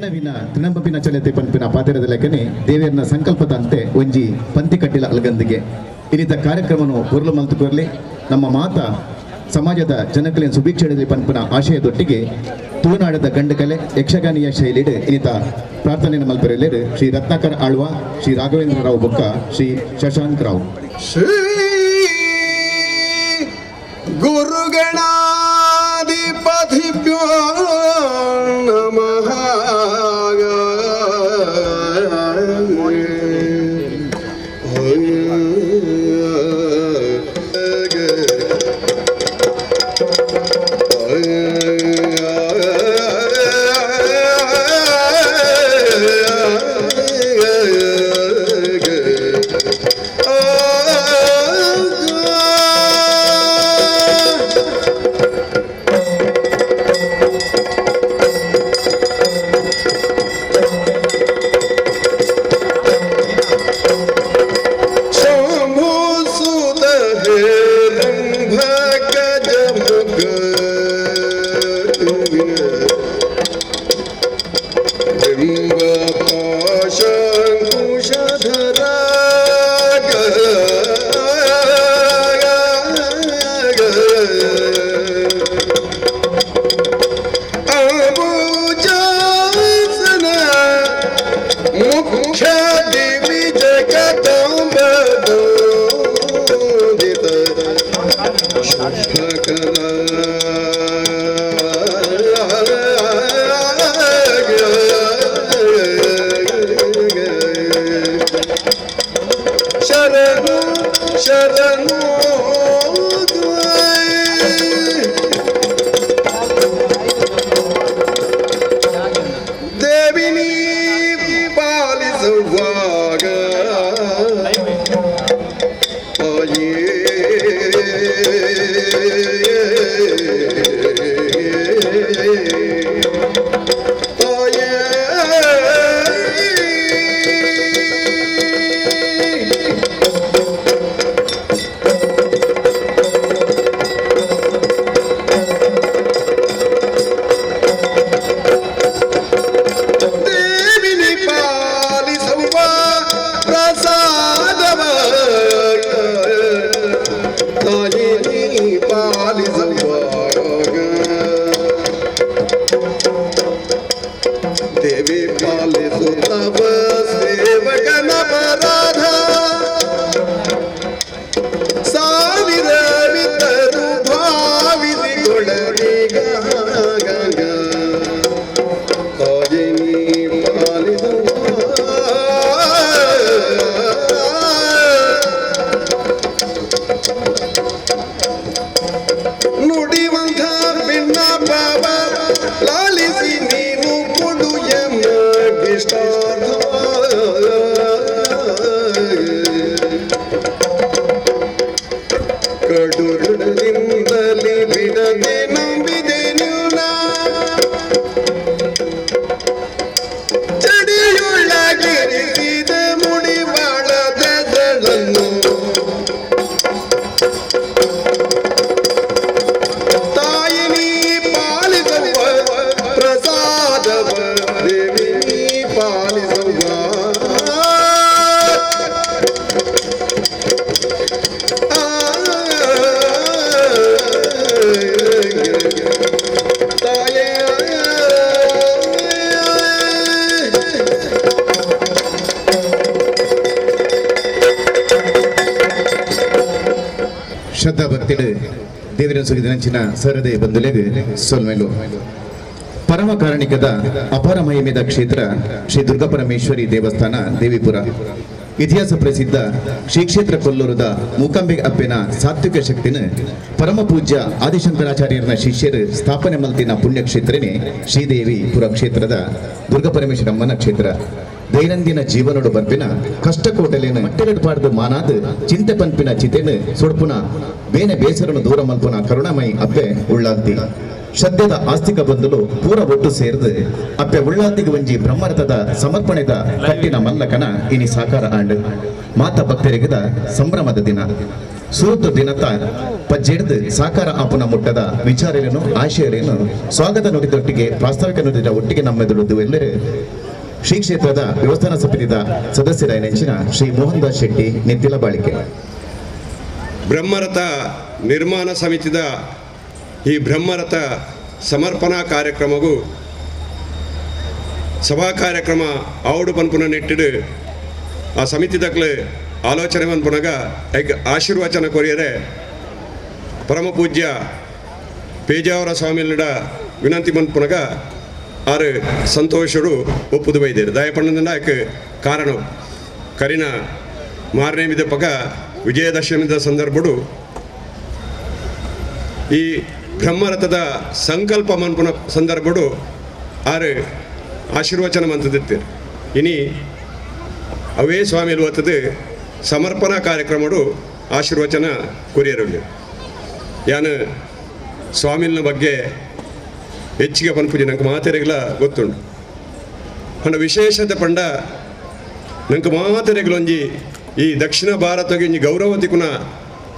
ದೇನವಿನ ತೃಣಂಬಿನ ಚಲತೆ ಪನ್ಪಿನ ಪಾತಿರದ ಲೆಕ್ಕನೆ ದೇವಿಯರ್ನ ಸಂಕಲ್ಪದಂತೆ ಒಂಜಿ ಪಂತಿ ಕಟ್ಟಿಲ ಅಲ್ಗಂದಿಗೆ ಇನ್ನಿತ ಕಾರ್ಯಕ್ರಮನು ಪೊರ್ಲು ಮಲ್ತುಕೊರ್ಲಿ ನಮ್ಮ ಮಾತ ಸಮಾಜದ ಜನಕಲಿನ ಸುಭಿಕ್ಷೆಯಲ್ಲಿ ಪನ್ಪಿನ ಆಶಯದೊಟ್ಟಿಗೆ ತುಳುನಾಡದ ಗಂಡುಕಲೆ ಯಕ್ಷಗಾನಿಯ ಶೈಲಿಡ್ ಇನ್ನಿತ ಪ್ರಾರ್ಥನೆಯನ್ನು ಮಲ್ಪರೆಲ್ಲೇರು ಶ್ರೀ ರತ್ನಾಕರ್ ಆಳ್ವ, ಶ್ರೀ ರಾಘವೇಂದ್ರ ರಾವ್ ಬೊಕ್ಕ, ಶ್ರೀ ಶಶಾಂಕ್ ರಾವ್. ಶ್ರೀ ಗುರುಗಣಾಧಿಪತಿಭ್ಯೋ ನಮಃ. ಶರಣು ಶರಣು ದೇವಿನಿ ಪಾಲಿಸುವಾಗ ದೇವಿ ಪಾಲಿಸುತ್ತವ ಸೇವಕನ ಅಪರಾಧ ಸಾವಿರ ವಿತರು ಭಾವಿಸಿಕೊಳ್ಳೀಗ ತಾಯಿ ನೀ ಪಾಲಿಸುವ ನುಡಿವಂಥ ಭಿನ್ನಪಾವ ಲಾಲಿಸಿ ನೀನು ಕೊಡು ಎಮ್ಮ ಇಷ್ಟಾರ್ಥ ಕಡುದಿಂದಲೇ ಬಿಡದೆ ನಂಬಿದೆ ನಿನ್ನ ಚಡಿಯುಳ್ಳಗಿರಿಸಿದ ಮುಡಿವಾಳದೆಸಳನ್ನು ತಾಯಿ ನೀ ಪಾಲಿಸುವ ಪ್ರಸಾದವ ದೇವಿ ನೀ ಪಾಲಿಸುವ ತಾಯೇ ಶ್ರದ್ಧಾ ಭಕ್ತಿಡು ದೇವರ ಸುಗಿದಿನಂಚಿನ ಸರದೆ ಬಂದುಲೆಗ್ ಸೊಲ್ಮೆಲು ಪರಮ ಕಾರಣಿಕದ ಅಪಾರ ಮಹಿಮೆದ ಕ್ಷೇತ್ರ ಶ್ರೀ ದುರ್ಗಾ ಪರಮೇಶ್ವರಿ ದೇವಸ್ಥಾನ ದೇವಿಪುರ. ಇತಿಹಾಸ ಪ್ರಸಿದ್ಧ ಶ್ರೀ ಕ್ಷೇತ್ರ ಕೊಲ್ಲೂರದ ಮೂಕಾಂಬೆ ಅಪ್ಪೆನ ಸಾತ್ವಿಕ ಶಕ್ತಿನ ಪರಮ ಪೂಜ್ಯ ಆದಿಶಂಕರಾಚಾರ್ಯರನ ಶಿಷ್ಯರು ಸ್ಥಾಪನೆ ಮಲ್ತಿನ ಪುಣ್ಯಕ್ಷೇತ್ರನೇ ಶ್ರೀದೇವಿ ಪುರ ಕ್ಷೇತ್ರದ ದುರ್ಗಾ ಪರಮೇಶ್ವರಮ್ಮನ ಕ್ಷೇತ್ರ. ದೈನಂದಿನ ಜೀವನೋಡು ಬರ್ಪಿನ ಕಷ್ಟಕೋಟಲೇನ ಮಟ್ಟೆರಡು ಪಾಡ್ದು ಮಾನಾದ್ ಚಿಂತೆ ಪನ್ಪಿನ ಚಿತೆನು ಸೊಡ್ಪುನ ಬೇನೆ ಬೇಸರನು ದೂರ ಮಲ್ಪುನ ಕರುಣಾಮಯಿ ಅಪ್ಪೆ ಉಳ್ಳಾಲ್ತಿ. ಸದ್ಯದ ಆಸ್ತಿಕ ಬಂಧುಲು ಪೂರ ಒಟ್ಟು ಸೇರ್ದು ಅಪ್ಪೆ ಉಳ್ಳಾಲ್ತಿಗೆ ಒಂಜಿ ಬ್ರಹ್ಮರಥದ ಸಮರ್ಪಣೆದ ಕಟ್ಟಿನ ಮಲ್ಲಕನ ಇನಿ ಸಾಕಾರ ಆಂಡ್. ಮಾತ ಭಕ್ತರಿಗದ ಸಂಭ್ರಮದ ದಿನ. ಸುರುತ ದಿನತ ಪಜ್ಜೆಡ್ದು ಸಾಕಾರ ಆಪುನ ಮುಟ್ಟದ ವಿಚಾರಗಳನ್ನು ಆಶಯರೇನು ಸ್ವಾಗತ ನುಡಿದೊಟ್ಟಿಗೆ ಪ್ರಾಸ್ತಾವಿಕ ನುಡಿದ ಒಟ್ಟಿಗೆ ನಮ್ಮೆದುರುದು ಎಲ್ಲರೂ ಶ್ರೀ ಕ್ಷೇತ್ರದ ವ್ಯವಸ್ಥಾನ ಸಮಿತಿಯ ಸದಸ್ಯರ ನೆಂಚಿನ ಶ್ರೀ ಮೋಹನ್ ದಾಸ್ ಶೆಟ್ಟಿ ನಿತ್ತಿಲ ಬಾಳಿಕೆ. ಬ್ರಹ್ಮರಥ ನಿರ್ಮಾಣ ಸಮಿತಿದ ಈ ಬ್ರಹ್ಮರಥ ಸಮರ್ಪಣಾ ಕಾರ್ಯಕ್ರಮಗೂ ಸಭಾ ಕಾರ್ಯಕ್ರಮ ಆವುಡು ಪನ್ಪುನ ನೆಟ್ಟಿಡು ಆ ಸಮಿತಿದಕ್ಲು ಆಲೋಚನೆ ಪನ್ಪುನಗ ಐಕ್ ಆಶೀರ್ವಚನ ಕೊರಿಯರೆ ಪರಮ ಪೂಜ್ಯ ಪೇಜಾವರ ಸ್ವಾಮಿಲಡ ವಿನಂತಿ ಮನ್ಪುನಗ ಆರು ಸಂತೋಷರು ಒಪ್ಪುದು ಬೈದೇರು. ದಯಪಣ್ಣದಿಂದ ಐಕ್ ಕಾರಣ ಕರಿನ ಮಾರನೇಮಿದ ಪಗ ವಿಜಯದಶಮಿದ ಸಂದರ್ಭಡು ಈ ಬ್ರಹ್ಮರಥದ ಸಂಕಲ್ಪ ಮನ್ಪುನ ಸಂದರ್ಭಡು ಆರು ಆಶೀರ್ವಚನ ಮಂತದಿತ್ತೇರು. ಇನಿ ಅವೇ ಸ್ವಾಮಿ ಹೊತ್ತದು ಸಮರ್ಪಣಾ ಕಾರ್ಯಕ್ರಮಡು ಆಶೀರ್ವಚನ ಕೊರಿಯರುಳ್ಳಿ. ಯಾನು ಸ್ವಾಮಿನ ಬಗ್ಗೆ ಹೆಚ್ಚಿಗೆ ಪನ್ಪುಜಿ ನಂಗೆ ಮಾತೆರೆಗ್ಲ ಗೊತ್ತುಂಡು. ಪಂಡ ವಿಶೇಷತೆ ಪಂಡ ನಂಗೆ ಮಾತೆರೆಗ್ಲೊಂಜಿ ಈ ದಕ್ಷಿಣ ಭಾರತಗೆ ಒಂಜಿ ಗೌರವ ತಿಕ್ಕುನ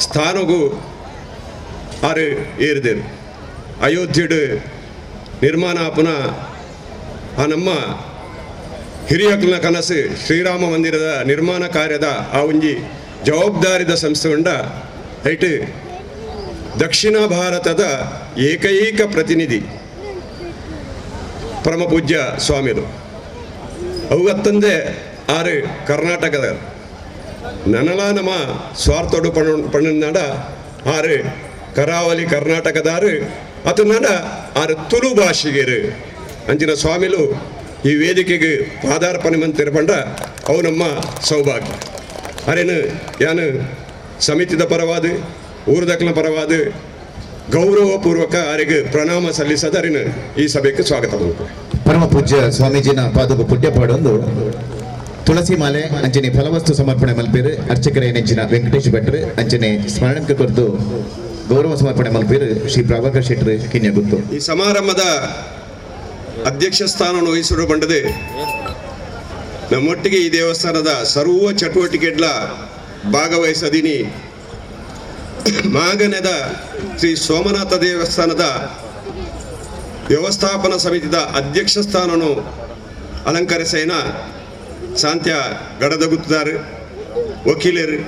ಸ್ಥಾನಗೂ ಆರು ಏರಿದೇರು. ಅಯೋಧ್ಯೆಡು ನಿರ್ಮಾಣ ಆಪುನ ಆ ನಮ್ಮ ಹಿರಿಯಕ್ಲನ ಕನಸು ಶ್ರೀರಾಮ ಮಂದಿರದ ನಿರ್ಮಾಣ ಕಾರ್ಯದ ಆ ಒಂಜಿ ಜವಾಬ್ದಾರಿದ ಸಂಸ್ಥೆ ಉಂಡ ಐಟ್ ದಕ್ಷಿಣ ಭಾರತದ ಏಕೈಕ ಪ್ರತಿನಿಧಿ ಪರಮ ಪೂಜ್ಯ ಸ್ವಾಮಿರು. ಅವು ಆರು ಕರ್ನಾಟಕದ ನನಲ ನಮ್ಮ ಸ್ವಾರ್ಥೋಡು ಪಣ್ಣನಾಡ ಆರು ಕರಾವಳಿ ಕರ್ನಾಟಕದಾರು ಅತನಾಡ ಆರು ತುಳು ಭಾಷಿಗರು ಅಂಚಿನ ಸ್ವಾಮಿಲು ಈ ವೇದಿಕೆಗೆ ಪಾದಾರ್ಪಣೆ ಮಂತಿರಪಂಡ ಅವು ನಮ್ಮ ಸೌಭಾಗ್ಯ. ಅರೇನು ಯಾನು ಸಮಿತಿದ ಪರವಾದ ಊರದಕ್ಲ ಪರವಾದ ಗೌರವಪೂರ್ವಕ ಆರಿಗೆ ಪ್ರಣಾಮ ಸಲ್ಲಿಸದ ಅರಿನ ಈ ಸಭೆಗೆ ಸ್ವಾಗತ. ಪರಮ ಪೂಜ್ಯ ಸ್ವಾಮೀಜಿನ ಪಾದಕ ಪುಣ್ಯ ಪಾಡೊಂದು ತುಳಸಿ ಮಾಲೆ ಅಂಚನೆ ಫಲವಸ್ತು ಸಮರ್ಪಣೆ ಮಲ್ಪೇರು ಅರ್ಚಕರ ನೆಂಚಿನ ವೆಂಕಟೇಶ್ ಭಟ್ರು ಅಂಚನೆ ಸ್ಮರಣಕ್ಕೆ ಕೊರದು ಗೌರವ ಸಮರ್ಪಣೆ ಮಲ್ಪೇರು ಶ್ರೀ ಪ್ರಭಾಕರ್ ಶೆಟ್ಟರು ಕಿನ್ಯಗುತ್ತು. ಈ ಸಮಾರಂಭದ ಅಧ್ಯಕ್ಷ ಸ್ಥಾನವನ್ನು ವಹಿಸಿರು ಬಂಡದೆ ನಮ್ಮೊಟ್ಟಿಗೆ ಈ ದೇವಸ್ಥಾನದ ಸರ್ವ ಚಟುವಟಿಕೆಗಳ ಭಾಗವಹಿಸದಿನಿ ಮಾಗನದ ಶ್ರೀ ಸೋಮನಾಥ ದೇವಸ್ಥಾನದ ವ್ಯವಸ್ಥಾಪನಾ ಸಮಿತಿಯ ಅಧ್ಯಕ್ಷ ಸ್ಥಾನವನ್ನು ಅಲಂಕರಿಸೇನ ಶಾಂತ್ಯ ಗಡದಗುತ್ತಿದ್ದಾರೆ ವಕೀಲರು.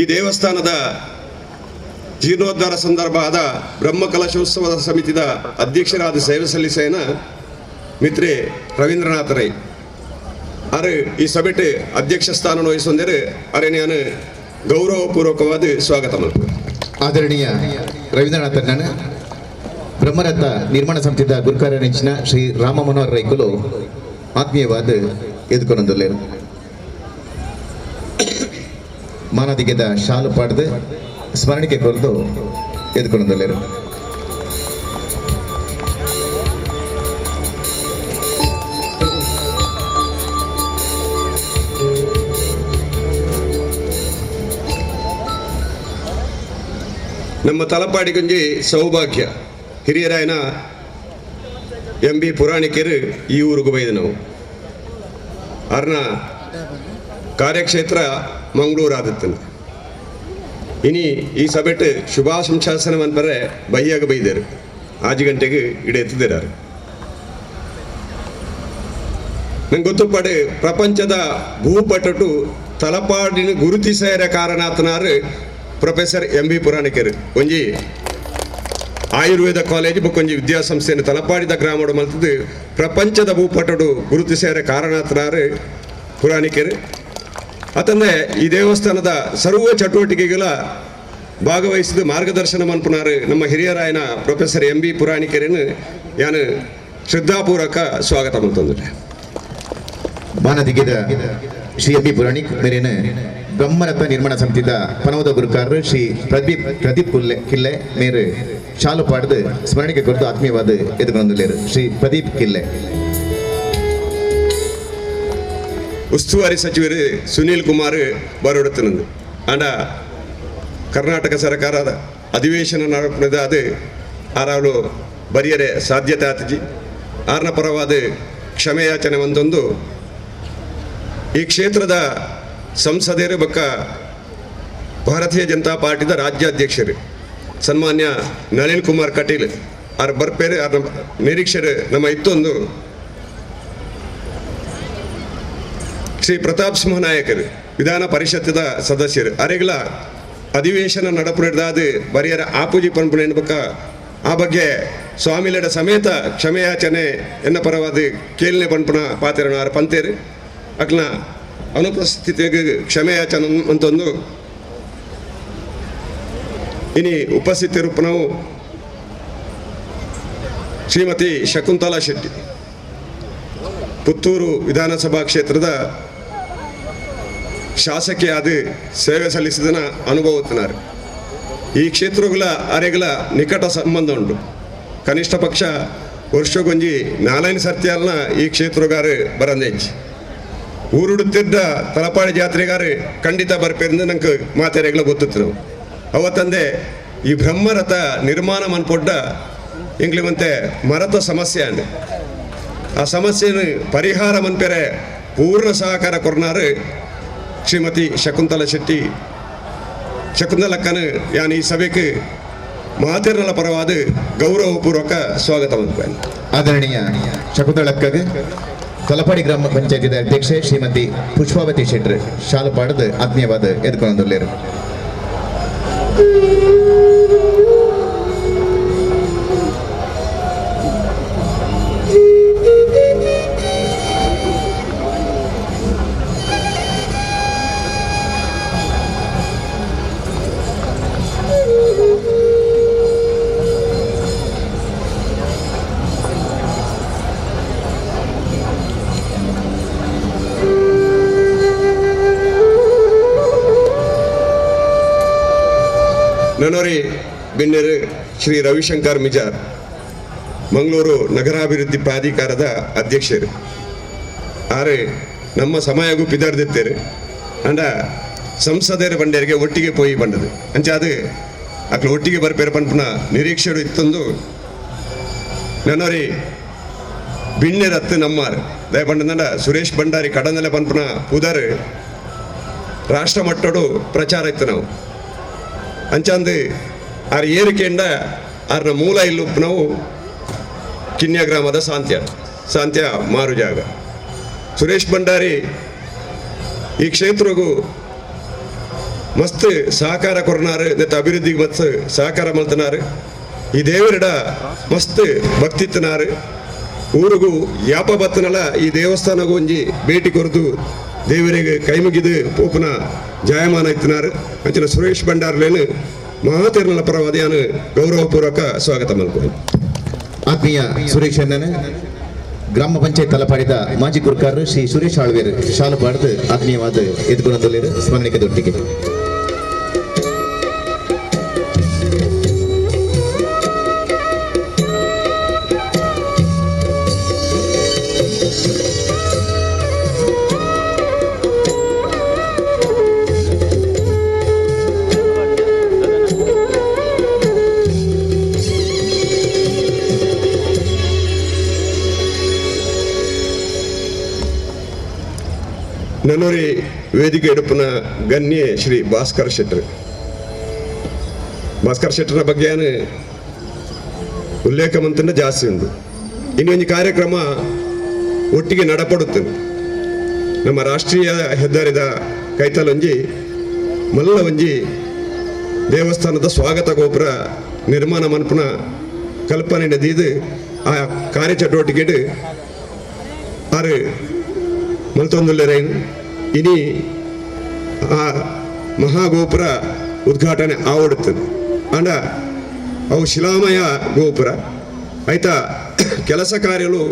ಈ ದೇವಸ್ಥಾನದ ಜೀರ್ಣೋದ್ಧಾರ ಸಂದರ್ಭದ ಬ್ರಹ್ಮಕಲಶೋತ್ಸವದ ಸಮಿತಿಯ ಅಧ್ಯಕ್ಷರಾದ ಸೇವೆ ಸಲ್ಲಿಸೇನ ಮಿತ್ರೆ ರವೀಂದ್ರನಾಥ ರೈ ಆರು ಈ ಸಭೆಟ್ ಅಧ್ಯಕ್ಷ ಸ್ಥಾನ ವಹಿಸೊಂದರೆ ಅರೆ ನಾನು ಗೌರವಪೂರ್ವಕವಾದ ಸ್ವಾಗತ ಮಾಡ್ತೇನೆ. ಆದರಣೀಯ ರವೀಂದ್ರನಾಥ್ ಬ್ರಹ್ಮರಥ ನಿರ್ಮಾಣ ಸಮಿತಿಯ ಗುರುಕಾರ ನೆಂಚಿನ ಶ್ರೀ ರಾಮ ಮನೋಹರ್ ರೈಕುಲು ಆತ್ಮೀಯವಾದ ಎದುಕೊಂಡೊಂದುಲ್ಲೇರು. ಮಾನದಿಗೆದ ಶಾಲು ಪಾಡ್ದು ಸ್ಮರಣಿಕೆ ಕೊರದು ಎದುಕೊಂಡೊಂದುಲ್ಲೇರು. ನಮ್ಮ ತಲಪಾಡಿಗೊಂಜಿ ಸೌಭಾಗ್ಯ ಹಿರಿಯರಾಯನ ಎಂ ಬಿ ಪುರಾಣಿಕರು ಈ ಊರಿಗೆ ಬೈದ ನಾವು. ಅರ್ನ ಕಾರ್ಯಕ್ಷೇತ್ರ ಮಂಗಳೂರು ಆದತ್ತನ. ಇನಿ ಈ ಸಭೆಟ್ ಶುಭಾಶಂಸಾಸನ ಮನ್ಪರೆ ಬೈಯಾಗ ಬೈದರು 5 ಗಂಟೆಗೆ ಇಡೆತ್ತಿದ್ದಾರೆ. ನಂಗೆ ಗೊತ್ತುಪಾಡು ಪ್ರಪಂಚದ ಭೂಪಟು ತಲಪಾಡಿನ ಗುರುತಿಸೇರ ಕಾರಣಾತನಾರು ಪ್ರೊಫೆಸರ್ ಎಂ ಬಿ ಪುರಾಣಿಕರು. ಒಂಜಿ ಆಯುರ್ವೇದ ಕಾಲೇಜ್ ಬೊಕ್ಕೊಂಜಿ ವಿದ್ಯಾಸಂಸ್ಥೆಯನ್ನು ತಲಪಾಡಿದ ಗ್ರಾಮಡು ಮಲ್ತದ್ದು ಪ್ರಪಂಚದ ಭೂಪಟಡು ಗುರುತಿಸೇರ ಕಾರಣಾತನಾರು ಪುರಾಣಿಕರು. ಅತಂದೆ ಈ ದೇವಸ್ಥಾನದ ಸರ್ವ ಚಟುವಟಿಕೆಗಳ ಭಾಗವಹಿಸಿದ ಮಾರ್ಗದರ್ಶನ ಮನ್ಪುನಾರು ನಮ್ಮ ಹಿರಿಯರಾಯನ ಪ್ರೊಫೆಸರ್ ಎಂ ಬಿ ಪುರಾಣಿಕರನ್ನು ಯಾನು ಶ್ರದ್ಧಾಪೂರ್ವಕ ಸ್ವಾಗತ ಮಂತಂದ್ರೆ. ಮಾನದಿಗಿದ ಶ್ರೀ ಎಂ ಬಿ ಪುರಾಣಿಕ್ ಮೇರೇನ ಬ್ರಹ್ಮರಥ ನಿರ್ಮಾಣ ಸಮಿತಿದ ಪನವದ ಗುರುಕಾರರು ಶ್ರೀ ಪ್ರದೀಪ್ ಕಿಲ್ಲೆ ಮೇರು ಶಾಲು ಪಾಡ್ದು ಸ್ಮರಣಿಕೆ ಕೊರತು ಆತ್ಮೀಯವಾದ ಎದುಕೊಂದುಲ್ಲೇರು ಶ್ರೀ ಪ್ರದೀಪ್ ಕಿಲ್ಲೆ. ಉಸ್ತುವಾರಿ ಸಚಿವರು ಸುನೀಲ್ ಕುಮಾರ್ ಬರೋಡುತ್ತಿನಂದು ಆಂಡ ಕರ್ನಾಟಕ ಸರ್ಕಾರದ ಅಧಿವೇಶನ ನಡೆದ ಅದು ಆರಾಳು ಬರಿಯರೆ ಸಾಧ್ಯತೆ ಆತಜಿ ಆರ್ನ ಪರವಾದ ಕ್ಷಮೆಯಾಚನೆ ಒಂದೊಂದು ಈ ಕ್ಷೇತ್ರದ ಸಂಸದರು ಬಕ್ಕ ಭಾರತೀಯ ಜನತಾ ಪಾರ್ಟಿದ ರಾಜ್ಯಾಧ್ಯಕ್ಷರು ಸನ್ಮಾನ್ಯ ನಳಿನ್ ಕುಮಾರ್ ಕಟೀಲ್ ಆರ್ ಬರ್ಪೇರು ಆರ್ ನಿರೀಕ್ಷರು ನಮ್ಮ ಇತ್ತೊಂದು ಶ್ರೀ ಪ್ರತಾಪ್ ಸಿಂಹ ನಾಯಕರು ವಿಧಾನ ಪರಿಷತ್ತದ ಸದಸ್ಯರು ಅರೆಗಳ ಅಧಿವೇಶನ ನಡಪುರದಾದ ಬರಿಯರ ಆಪೂಜಿ ಪಂಪುನ ಎನ್ಬಕ ಆ ಬಗ್ಗೆ ಸ್ವಾಮಿಲೆಡ ಸಮೇತ ಕ್ಷಮೆಯಾಚನೆ ಎನ್ನ ಪರವಾದ ಕೇಳನೆ ಪಂಪುನ ಪಾತೆರನ ಆರ್ ಪಂತೇರು ಅಕ್ನ ಅನುಪಸ್ಥಿತಿಗೆ ಕ್ಷಮೆಯಾಚನೆ ಅಂತೊಂದು ಇನಿ ಉಪಸ್ಥಿತಿರುಪ್ಪನವು ಶ್ರೀಮತಿ ಶಕುಂತಲಾ ಶೆಟ್ಟಿ ಪುತ್ತೂರು ವಿಧಾನಸಭಾ ಕ್ಷೇತ್ರದ ಶಾಸಕಿಯಾದ ಸೇವೆ ಸಲ್ಲಿಸಿದನ ಅನುಭವತ್ತಿನಾರು. ಈ ಕ್ಷೇತ್ರಗಳ ಅರೆಗಳ ನಿಕಟ ಸಂಬಂಧ ಉಂಟು. ಕನಿಷ್ಠ ಪಕ್ಷ ವರ್ಷಗೊಂಜಿ ನಾಲ್ಕೈದು ಸರ್ತಿಯಲ್ಲ ಈ ಕ್ಷೇತ್ರಗಾರು ಬರಂದೆಂಚಿ ಊರುಡುತ್ತಿದ್ದ ತಲಪಾಡಿ ಜಾತ್ರೆಗಾರು ಖಂಡಿತ ಬರ್ಪೇರಿಂದ ನಂಗೆ ಮಾತೆರೆಗಳ ಗೊತ್ತಿತ್ತು. ನಾವು ಅವತ್ತಂದೆ ಈ ಬ್ರಹ್ಮರಥ ನಿರ್ಮಾಣ ಮನ್ಪೊಡ್ಡ ಎಂಗ್ಲಿವಂತೆ ಮರತ ಸಮಸ್ಯೆ ಅಂದೆ ಆ ಸಮಸ್ಯೆಯನ್ನು ಪರಿಹಾರ ಮನ್ಪೆರೆ ಪೂರ್ಣ ಸಹಕಾರ ಕೊರ್ನಾರು ಶ್ರೀಮತಿ ಶಕುಂತಲಾ ಶೆಟ್ಟಿ ಶಕುಂತಲಕ್ಕನ ಯಾನ್ ಈ ಸಭೆಗೆ ಮಾತಿರಲ ಪರವಾದ ಗೌರವಪೂರ್ವಕ ಸ್ವಾಗತ ಮನ್ಪೇನೆ. ಆದರಣೀಯ ಶಕುಂತಲಕ್ಕಗೆ ತಲಪಾಡಿ ಗ್ರಾಮ ಪಂಚಾಯತಿದ ಅಧ್ಯಕ್ಷೆ ಶ್ರೀಮತಿ ಪುಷ್ಪಾವತಿ ಶೆಟ್ಟರ್ ಶಾಲುಪಾಡದ ಆತ್ಮೀಯವಾದ ಎದ್ಕೊಂಡುಳ್ಳೇರು. ನನೋರಿ ಬಿನ್ನೆರು ಶ್ರೀ ರವಿಶಂಕರ್ ಮಿಜಾರ್ ಮಂಗಳೂರು ನಗರಾಭಿವೃದ್ಧಿ ಪ್ರಾಧಿಕಾರದ ಅಧ್ಯಕ್ಷರು ಆರೆ ನಮ್ಮ ಸಮಯಗೂ ಪಿದಾರ್ದಿತ್ತೇರು ಅಂಡ ಸಂಸದರ ಬಂಡೇರಿಗೆ ಒಟ್ಟಿಗೆ ಪೋಯಿ ಬಂಡದು ಅಂಚಾದ ಅಕ್ಲು ಒಟ್ಟಿಗೆ ಬರ್ಪೇರು ಪನ್ಪುನ ನಿರೀಕ್ಷೆಡು ಇತ್ತೊಂದು ನನೋರಿ ಬಿಣ್ಣೆರತ್ತು ನಮ್ಮಾರು ದಯ ಬಂಡಂದ ಸುರೇಶ್ ಭಂಡಾರಿ ಕಡನೆಲೆ ಪನ್ಪುನ ಪುದರ್ ರಾಷ್ಟ್ರ ಮಟ್ಟಡು ಪ್ರಚಾರ ಇತ್ತು ನಾವು ಅಂಚಾಂದು ಆರ್ ಏರಿಕೆಂಡ ಆರ್ನ ಮೂಲ ಇಲ್ಲುಪ್ಪು ನಾವು ಕಿನ್ಯ ಗ್ರಾಮದ ಸಾಂತ್ಯ ಸಾಂತ್ಯ ಮಾರು ಜಾಗ. ಸುರೇಶ್ ಭಂಡಾರಿ ಈ ಕ್ಷೇತ್ರಗೂ ಮಸ್ತ್ ಸಹಕಾರ ಕೊರ್ನಾರು ನೆತ್ತ ಅಭಿವೃದ್ಧಿಗೆ ಮಸ್ತ್ ಸಹಕಾರ ಮಲ್ತನಾರು ಈ ದೇವರಿಡ ಮಸ್ತ್ ಭಕ್ತಿತ್ತನಾರು ಊರಿಗೂ ಯಾಪ ಬತ್ತನಲ್ಲ ಈ ದೇವಸ್ಥಾನಗೂ ಒಂಜಿ ಭೇಟಿ ಕೊರದು ದೇವರಿಗೆ ಕೈ ಮುಗಿದು ಪೋಪುನ ಜಾಯಮಾನ ಇತ್ತಿನಾರು ಅಂಚಿನ ಸುರೇಶ್ ಭಂಡಾರ್ಲೇನು ಮಹಾತೀರ್ನಲ ಪರವಾದಿಯಾನು ಗೌರವಪೂರ್ವಕ ಸ್ವಾಗತ ಮಲ್ಪು. ಆತ್ಮೀಯ ಸುರೇಶ್ ಅಣ್ಣನ ಗ್ರಾಮ ಪಂಚಾಯತ್ ತಲಪಾಡಿದ ಮಾಜಿ ಗುರ್ಕಾರರು ಶ್ರೀ ಸುರೇಶ್ ಆಳ್ವೇರ್ ಶಾಲುಪಾಡದ ಆತ್ಮೀಯವಾದ ಎದ್ಗುಣದಲ್ಲಿರು ಸ್ಮರಣಿಕೆ ದೊಟ್ಟಿಗೆ. ನನ್ನೋರಿ ವೇದಿಕೆ ಎಡುಪುನ ಗಣ್ಯ ಶ್ರೀ ಭಾಸ್ಕರ್ ಶೆಟ್ಟರ್. ಭಾಸ್ಕರ್ ಶೆಟ್ಟರ್ನ ಬಗ್ಗೆ ಉಲ್ಲೇಖ ಮಂತನ ಜಾಸ್ತಿ ಉಂಟು. ಇನ್ನೊಂದು ಕಾರ್ಯಕ್ರಮ ಒಟ್ಟಿಗೆ ನಡಪಡುತ್ತೆ. ನಮ್ಮ ರಾಷ್ಟ್ರೀಯ ಹೆದ್ದಾರಿದ ಕೈತಲೊಂಜಿ ಮಲ್ಲ ಒಂಜಿ ದೇವಸ್ಥಾನದ ಸ್ವಾಗತ ಗೋಪುರ ನಿರ್ಮಾಣ ಮನ್ಪುನ ಕಲ್ಪನೆ ದೀದು ಆ ಕಾರ್ಯಚಟುವಟಿಕೆ ಆರು ಮಲ್ತೊಂದುಲ್ಲೆರೈನ್ ಇನಿ ಆ ಮಹಾಗೋಪುರ ಉದ್ಘಾಟನೆ ಆವಡುತ್ತದೆ. ಅಂಡ ಅವು ಶಿಲಾಮಯ ಗೋಪುರ ಆಯ್ತಾ ಕೆಲಸ ಕಾರ್ಯಗಳು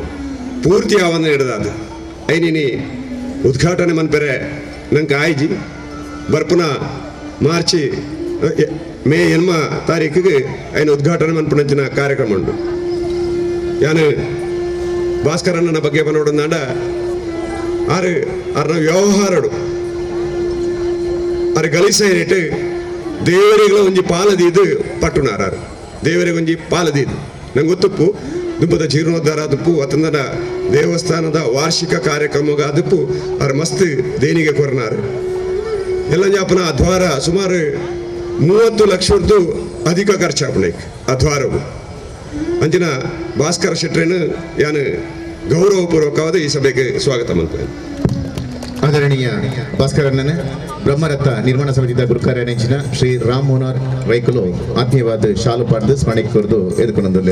ಪೂರ್ತಿ ಆವನ್ನ ಹಿಡಿದಾದ ಐನಿನಿ ಉದ್ಘಾಟನೆ ಮನ್ಪೆರೆ ನಂಗೆ ಆಯ್ಜಿ ಬರ್ಪುನ ಮಾರ್ಚಿ ಮೇ ಎನ್ಮ ತಾರೀಕಿಗೆ ಐನ ಉದ್ಘಾಟನೆ ಮನ್ಪುನಂಚಿನ ಕಾರ್ಯಕ್ರಮ ಉಂಟು. ಯಾನು ಭಾಸ್ಕರಣ್ಣನ ಬಗ್ಗೆ ಬನ್ನೋಡಂದಾಂಡ ಆರು ಆರ್ನ ವ್ಯವಹಾರಡು ಆರು ಗಲಿಸೇನಿಟ್ಟು ದೇವರಿಗಳ ಒಂಜಿ ಪಾಲದೀದು ಪಟ್ಟುನಾರು ದೇವರಿಗೆ ಒಂಜಿ ಪಾಲದೀದು ನಂಗೆ ಗೊತ್ತುಪ್ಪು ದುಬ್ಬದ ಜೀರ್ಣೋದ್ಧಾರ ದುಪ್ಪು ಅತಂದನ ದೇವಸ್ಥಾನದ ವಾರ್ಷಿಕ ಕಾರ್ಯಕ್ರಮಗ ಅದುಪ್ಪು ಆರು ಮಸ್ತ್ ದೇಣಿಗೆ ಕೊರನಾರು. ಎಲ್ಲಂಜಾಪನ ದ್ವಾರ ಸುಮಾರು 30 ಲಕ್ಷದ್ದು ಅಧಿಕ ಖರ್ಚಾಪಣೆ ಆ ದ್ವಾರವು. ಅಂಚಿನ ಭಾಸ್ಕರ ಶೆಟ್ಟರನ್ನು ಯಾನು ಗೌರವಪೂರ್ವಕವಾದ ಈ ಸಭೆಗೆ ಸ್ವಾಗತ ಮಾಡ್ತೇನೆ. ಆದರಣೀಯ ಭಾಸ್ಕರಣ್ಣನ ಬ್ರಹ್ಮರಥ ನಿರ್ಮಾಣ ಸಮಿತಿಯ ಗುರುಕಾರ್ಯ ನೆಂಚಿನ ಶ್ರೀ ರಾಮ್ ಮೋನಾರ್ ರೈಕುಲು ಆತ್ಮೀಯವಾದ ಶಾಲು ಪಾಡ್ದು ಸ್ಮರಣೆ ಕೋರ್ದು ಎದುಕೊಂಡು.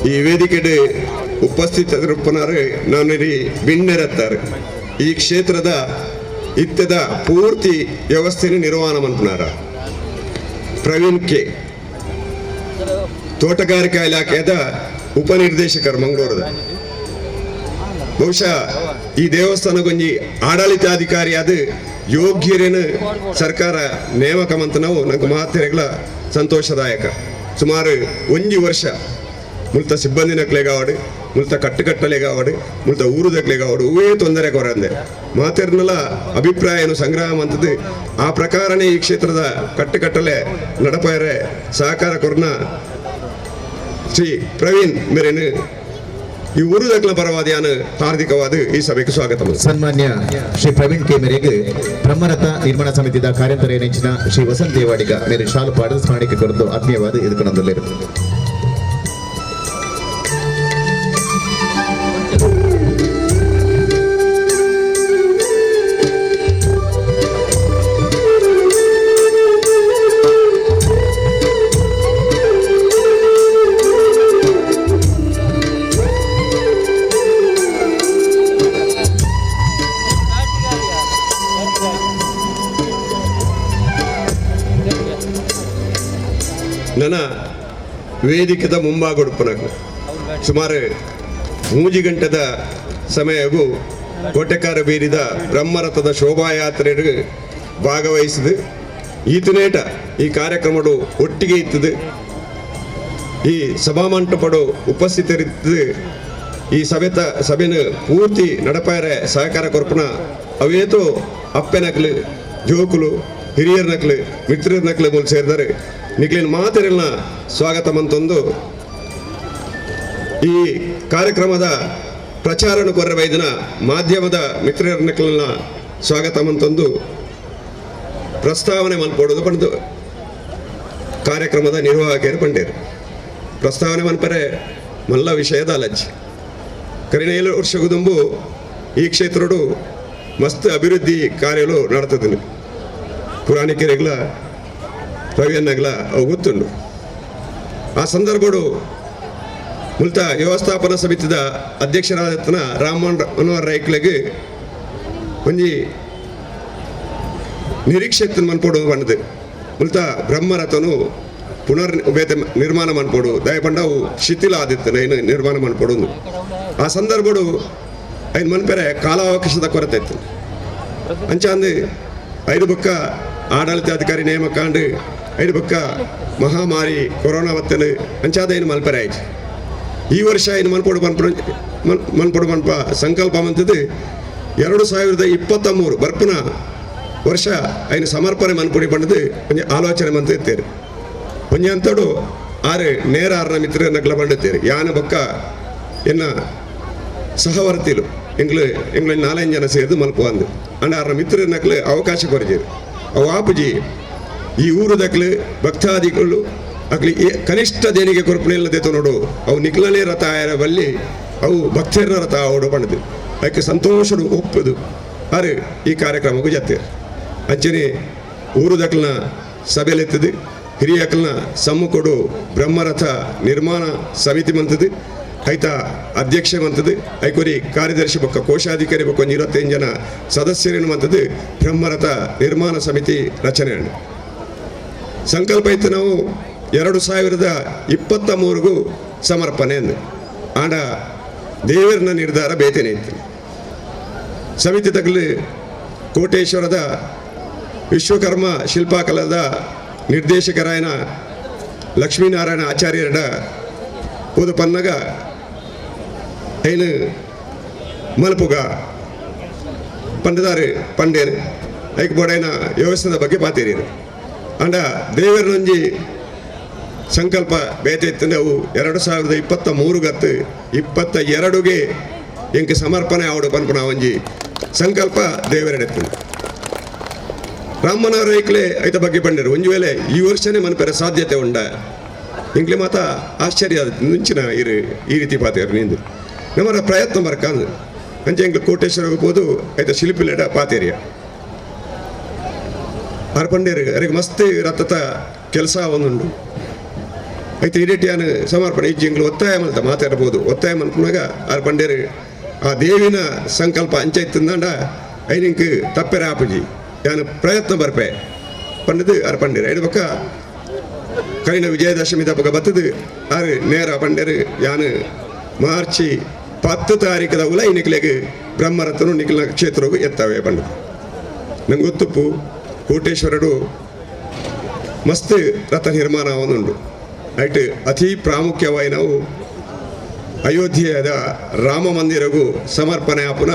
ಈ ವೇದಿಕೆಡೆ ಉಪಸ್ಥಿತರುಪ್ಪನಾರು ನಾನಿರಿ ಬಿಣ್ಣೆರತ್ತಾರೆ ಈ ಕ್ಷೇತ್ರದ ಇತ್ತದ ಪೂರ್ತಿ ವ್ಯವಸ್ಥೆಯನ್ನು ನಿರ್ವಹಣೆ ಮನ್ಪುನಾರ ಪ್ರವೀಣ್ ಕೆ ತೋಟಗಾರಿಕಾ ಇಲಾಖೆಯ ಉಪನಿರ್ದೇಶಕರು ಮಂಗಳೂರದ. ಬಹುಶಃ ಈ ದೇವಸ್ಥಾನಗೊಂಜಿ ಆಡಳಿತಾಧಿಕಾರಿಯಾದ ಯೋಗ್ಯರೇನು ಸರ್ಕಾರ ನೇಮಕ ಮಂತ ನಾವು ನಂಗೆ ಮಾತೆರೆಗಳ ಸಂತೋಷದಾಯಕ. ಸುಮಾರು 1 ವರ್ಷ ಮುಲ್ತ ಸಿಬ್ಬಂದಿ ನಕ್ಲೆಗಾವಡು, ಮುಲ್ತ ಕಟ್ಟುಕಟ್ಟಲೆಗಾವಡು, ಮುಲ್ತ ಊರುದಕ್ಲೆಗಾವಡು ಹೂವೇ ತೊಂದರೆ ಕೊರಂದೆ ಮಾತೆರ್ನೆಲ್ಲ ಅಭಿಪ್ರಾಯನು ಸಂಗ್ರಹ ಮಂತದ್ದು ಆ ಪ್ರಕಾರನೇ ಈ ಕ್ಷೇತ್ರದ ಕಟ್ಟುಕಟ್ಟಲೆ ನಡಪಾಯರೆ ಸಹಕಾರ ಕೊರ್ನ ಶ್ರೀ ಪ್ರವೀಣ್ ಮೇರೇನು ಈ ಊರುದಕ್ಲ ಪರವಾದಿಯಾನ ಹಾರ್ದಿಕವಾದ ಈ ಸಭೆಗೆ ಸ್ವಾಗತ. ಸನ್ಮಾನ್ಯ ಶ್ರೀ ಪ್ರವೀಣ್ ಕೆ ಮೇರೆಗೆ ಬ್ರಹ್ಮರಥ ನಿರ್ಮಾಣ ಸಮಿತಿಯ ಕಾರ್ಯಂತರ ನೆಂಚಿನ ಶ್ರೀ ವಸಂತ ದೇವಾಡಿಗ ಮೇರೆ ಶಾಲು ಪಾಡದ ಸ್ಮರಣಿಕೆ ಕೊರದು ಆತ್ಮೀಯವಾದ ಎದುಕೊಂಡಲ್ಲಿರುತ್ತದೆ. ನನ್ನ ವೇದಿಕೆದ ಮುಂಭಾಗೊಡುಪನಕು ಸುಮಾರು 3 ಗಂಟೆದ ಸಮಯವು ಕೋಟೆಕಾರ ಬೀರಿದ ಬ್ರಹ್ಮರಥದ ಶೋಭಾಯಾತ್ರೆ ಭಾಗವಹಿಸಿದ ಈತನೇಟ ಈ ಕಾರ್ಯಕ್ರಮಡು ಒಟ್ಟಿಗೆ ಇತ್ತದೆ. ಈ ಸಭಾಮಂಟಪಡು ಉಪಸ್ಥಿತರಿದ್ದು ಈ ಸಭೆನ ಪೂರ್ತಿ ನಡಪಾಯರೆ ಸಹಕಾರ ಕೊರ್ಪನ ಅವೇತೋ ಅಪ್ಪೆನಕ್ಲು ಜೋಕುಲು ಹಿರಿಯರ ನಕ್ಲು ಮಿತ್ರರ ನಕ್ಲು ಮೂಲ ಸೇರಿದರೆ ನಿಕ್ಲಿನ ಮಾತೆರೆಲ್ಲ ಸ್ವಾಗತ ಮಂತೊಂದು ಈ ಕಾರ್ಯಕ್ರಮದ ಪ್ರಚಾರನು ಕೊರ್ರ ಬೈದಿನ ಮಾಧ್ಯಮದ ಮಿತ್ರರ ನಕ್ಲನ್ನ ಸ್ವಾಗತ ಮಂತೊಂದು ಪ್ರಸ್ತಾವನೆ ಮನ್ಪೋಡೋದು ಪಂಡು ಕಾರ್ಯಕ್ರಮದ ನಿರ್ವಾಹಕರು ಪಂಡೇರು ಪ್ರಸ್ತಾವನೆ ಮನ್ಪರೆ ಮಲ್ಲ ವಿಷಯದ ಅಲಜ್ಜಿ ಕರಿನ 7 ವರ್ಷಗುದುಂಬು ಈ ಕ್ಷೇತ್ರಡು ಮಸ್ತ್ ಅಭಿವೃದ್ಧಿ ಕಾರ್ಯಗಳು ನಡತದನು ಪುರಾಣಿಕರಿಗಳ ರವಿಯನ್ನಗ್ಲ ಅವು ಗೊತ್ತುಂಡು. ಆ ಸಂದರ್ಭಡು ಮುಲ್ತ ವ್ಯವಸ್ಥಾಪನಾ ಸಮಿತಿದ ಅಧ್ಯಕ್ಷರಾದ ರಾಮಮೋಹನ್ ಮನೋಹರ್ ರೈಕ್ಲೆಗೆ ಒಂಜಿ ನಿರೀಕ್ಷೆ ಮನ್ಪೋಡು ಬಂಡದು ಮುಲ್ತ ಬ್ರಹ್ಮರಥನು ಪುನರ್ ನಿರ್ಮಾಣ ಮನ್ಪೋಡು ದಯಪಂಡ ಅವು ಶಿಥಿಲ ಆದಿತ್ತನ ಏನು ನಿರ್ಮಾಣ ಮನ್ಪೋಡು. ಆ ಸಂದರ್ಭಡು ಐನು ಮನ್ಪೆರೆ ಕಾಲಾವಕಾಶದ ಕೊರತೆ ಇತ್ತು. ಅಂಚಾಂದು 5 ಬೊಕ್ಕ ಆಡಳಿತಾಧಿಕಾರಿ ನೇಮಕಾಂಡು 5 ಬೊಕ್ಕ ಮಹಾಮಾರಿ ಕೊರೋನಾ ಬತ್ತಲು ಅಂಚಾದ ಏನು ಮಲ್ಪರೆ ಆಯ್ತು. ಈ ವರ್ಷ ಏನು ಮನ್ಪೋಡು ಮನ್ಪೋಡು ಮನ್ಪ ಸಂಕಲ್ಪ ಮಂತದ್ದು 2023 ಬರ್ಪುನ ವರ್ಷ ಐನು ಸಮರ್ಪಣೆ ಮನ್ಪುಡಿ ಪಂಡದು ಒಂಜಿ ಆಲೋಚನೆ ಮಂತ ಇತ್ತೇರು. ಒಂಜಿ ಅಂತಡು ಆರು ನೇರ ಆರ್ನ ಮಿತ್ರ ನಕ್ಲ ಪಂಡುತ್ತೇರು ಯಾನ ಬೊಕ್ಕ ಎನ್ನ ಸಹವರ್ತಿಲು ಎಂಗ್ಲು ಎಂಗ್ಲ 4-5 ಜನ ಸೇರಿದು ಮಲ್ಪ ಅಂದು ಅಂಡ ಆರ್ನ ಮಿತ್ರ ನಕ್ಲು ಅವಕಾಶ ಕೊರಜೇರು. ಅವು ಆಪುಜಿ ಈ ಊರುದಕ್ಲು ಭಕ್ತಾದಿಗಳು ಅಕ್ಲಿ ಕನಿಷ್ಠ ದೇಣಿಗೆ ಕೊರಪಣೆ ನೋಡು ಅವು ನಿಕ್ಲನೇ ರಥ ಆಯರ ಬಲ್ಲಿ ಅವು ಭಕ್ತರನ ರಥ ಆವಡು ಪಂಡದು ಅದಕ್ಕೆ ಸಂತೋಷಡು ಒಪ್ಪದು ಆರು ಈ ಕಾರ್ಯಕ್ರಮಕ್ಕೂ ಜತ್ತೇರು. ಅಂಚನೆ ಊರುದಕ್ಲನ ಸಭೆಲೆತ್ತದು ಹಿರಿಯಕ್ಲನ ಸಮ್ಮುಖಡು ಬ್ರಹ್ಮರಥ ನಿರ್ಮಾಣ ಸಮಿತಿ ಮಂತದು ಐತ ಅಧ್ಯಕ್ಷ ಮಂತದ್ದು ಐಕೊರಿ ಕಾರ್ಯದರ್ಶಿ ಬೊಕ್ಕ ಕೋಶಾಧಿಕಾರಿ ಬೊಕ್ಕ ಒಂದು 25 ಜನ ಸದಸ್ಯರೇನು ಮಂತದ್ದು ಬ್ರಹ್ಮರಥ ನಿರ್ಮಾಣ ಸಮಿತಿ ರಚನೆ. ಸಂಕಲ್ಪ ಇತ್ತು ನಾವು 2023ಗೂ ಸಮರ್ಪಣೆ ಅಂದು ಆಂಡ ದೇವರನ್ನ ನಿರ್ಧಾರ ಬೇತೇನೆ ಇತ್ತು. ಸಮಿತಿ ತಗಲು ಕೋಟೇಶ್ವರದ ವಿಶ್ವಕರ್ಮ ಶಿಲ್ಪಕಲಾದ ನಿರ್ದೇಶಕರಾಯನ ಲಕ್ಷ್ಮೀನಾರಾಯಣ ಆಚಾರ್ಯರ ಓದು ಪನ್ನಗ ಐನು ಮಲ್ಪುಗ ಪಂಡದಾರು ಪಂಡೇರು ಐಕ್ ಬೋಡೈನ ವ್ಯವಸ್ಥೆದ ಬಗ್ಗೆ ಪಾತೇರಿರು ಅಂಡ ದೇವರನೊಂಜಿ ಸಂಕಲ್ಪ ಬೇತೆ ಇತ್ತಂದ್ರೆ ಅವು 2023 ಗತ್ತು 22ಗೆ ಎಂಕ್ ಸಮರ್ಪಣೆ ಆವಡು ಪನ್ಪುನ ಒಂಜಿ ಸಂಕಲ್ಪ ದೇವರೆಡೆತ್ತಂದು ರಾಮನವರ ಐಕ್ಲೆ ಐತ ಬಗ್ಗೆ ಪಂಡರು ಒಂಜಿ ವೇಳೆ ಈ ವರ್ಷನೇ ಮನ್ಪೆರ ಸಾಧ್ಯತೆ ಉಂಡ ಎಂಕ್ಲೆ ಮಾತ ಆಶ್ಚರ್ಯ ಮುಂಚಿನ ಈ ರೀತಿ ಪಾತೇರು ನಿಂದು ನಮ್ಮರ ಪ್ರಯತ್ನ ಬರ್ಕಂದು ಅಂಚೆ ಎಂಕ್ಲೆ ಕೋಟೇಶ್ವರ ಹೋಗ್ಬೋದು ಐತ ಶಿಲ್ಪಿಲೆಡ ಪಾತೇರಿಯ ಆರ್ ಪಂಡೇರು ಅರಿಗೆ ಮಸ್ತ್ ರಥದ ಕೆಲಸ ಒಂದುಂಡು ಐತೆ ಈ ರೀತಿಯಾನ ಸಮರ್ಪಣೆ ಇಜ್ಜಿ ಎಂಕ್ಲು ಒತ್ತಾಯ ಮಲ್ತ ಮಾತಾಡ್ಬೋದು ಒತ್ತಾಯ ಮಲ್ಪುನಾಗ ಆರ್ ಪಂಡೇರು ಆ ದೇವಿನ ಸಂಕಲ್ಪ ಅಂಚೆ ಇತ್ತಂದಾಂಡ ಐನಿಂಕ್ ತಪ್ಪೆರ ಆಪುಜಿ ಯಾನು ಪ್ರಯತ್ನ ಬರ್ಪೆ ಪಂಡದು ಆರ್ ಪಂಡೇರು ಐದು ಪಕ್ಕ ಕರಿನ ವಿಜಯದಶಮಿ ದಪ್ಪಗ ಬತ್ತದು ಆರು ನೇರ ಪಂಡೇರು ಯಾನು ಮಾರ್ಚ್ 10 ತಾರೀಕದ ಉಲ ನಿಕ್ಲೆಗ್ ಬ್ರಹ್ಮರಥನು ನಿಖಿಲ ಕ್ಷೇತ್ರಗೂ ಎತ್ತವೆ ಪಂಡದು ನಂಗೆ ಗೊತ್ತುಪ್ಪು ಕೋಟೇಶ್ವರಡು ಮಸ್ತ್ ರಥ ನಿರ್ಮಾಣ ಒಂದುಂಡು ಐಟ್ ಅತಿ ಪ್ರಾಮುಖ್ಯವಾಗಿ ನಾವು ಅಯೋಧ್ಯೆಯ ರಾಮ ಮಂದಿರಗೂ ಸಮರ್ಪಣೆ ಆಪುನ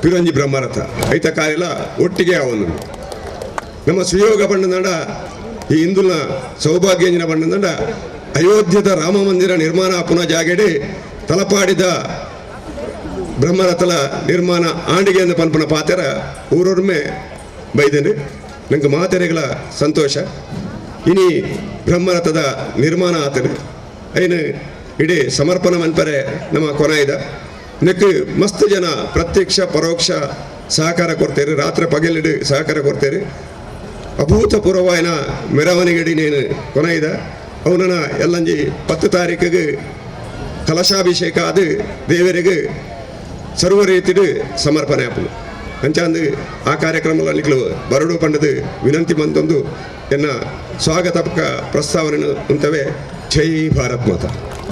ಪಿರಂಜಿ ಬ್ರಹ್ಮರಥ ಐತ ಕಾರ್ಯಲ ಒಟ್ಟಿಗೆ ಆವೊಂದುಂಡು ನಮ್ಮ ಸುಯೋಗ ಪಂಡದಂಡ ಈ ಹಿಂದುಲ ಸೌಭಾಗ್ಯಂಜಿನ ಪಂಡದಂಡ ಅಯೋಧ್ಯದ ರಾಮ ಮಂದಿರ ನಿರ್ಮಾಣ ಆಪುನ ಜಾಗೆಡೆ ತಲಪಾಡಿದ ಬ್ರಹ್ಮರಥಲ ನಿರ್ಮಾಣ ಆಂಡಿಗೆ ಎಂದು ಪನ್ಪುನ ಪಾತೆರ ಊರೊರ್ಮೆ ಬೈದೇನೆ ನಂಗೆ ಮಾತೆರೆಗಳ ಸಂತೋಷ ಇನಿ ಬ್ರಹ್ಮರಥದ ನಿರ್ಮಾಣ ಆತನು ಐನು ಇಡೀ ಸಮರ್ಪಣೆ ಮನ್ಪರೆ ನಮ್ಮ ಕೊನಾಯ್ದ ನೆಕ್ ಮಸ್ತ್ ಜನ ಪ್ರತ್ಯಕ್ಷ ಪರೋಕ್ಷ ಸಹಕಾರ ಕೊಡ್ತೇವೆ ರಾತ್ರಿ ಪಗಲಿಡು ಸಹಕಾರ ಕೊಡ್ತೇವೆ ಅಭೂತಪೂರ್ವವಾಯಿನ ಮೆರವಣಿಗೆಡಿ ನೇನು ಕೊನಾಯ್ದ ಅವನನ್ನ ಎಲ್ಲಂಜಿ 10 ತಾರೀಕಿಗೆ ಕಲಶಾಭಿಷೇಕ ಅದು ದೇವರಿಗೆ ಸರ್ವ ರೀತಿಡು ಸಮರ್ಪಣೆ ಆಪುನು ಅಂಚಾಂದು ಆ ಕಾರ್ಯಕ್ರಮದಲ್ಲಿ ನಿಕ್ಲು ಬರಡು ಪಂಡದು ವಿನಂತಿ ಮಂತೊಂದು ಎನ್ನ ಸ್ವಾಗತ ಪ್ರಸ್ತಾವನೆ ಉಂಟವೆ. ಜೈ ಭಾರತ್ ಮಾತಾ.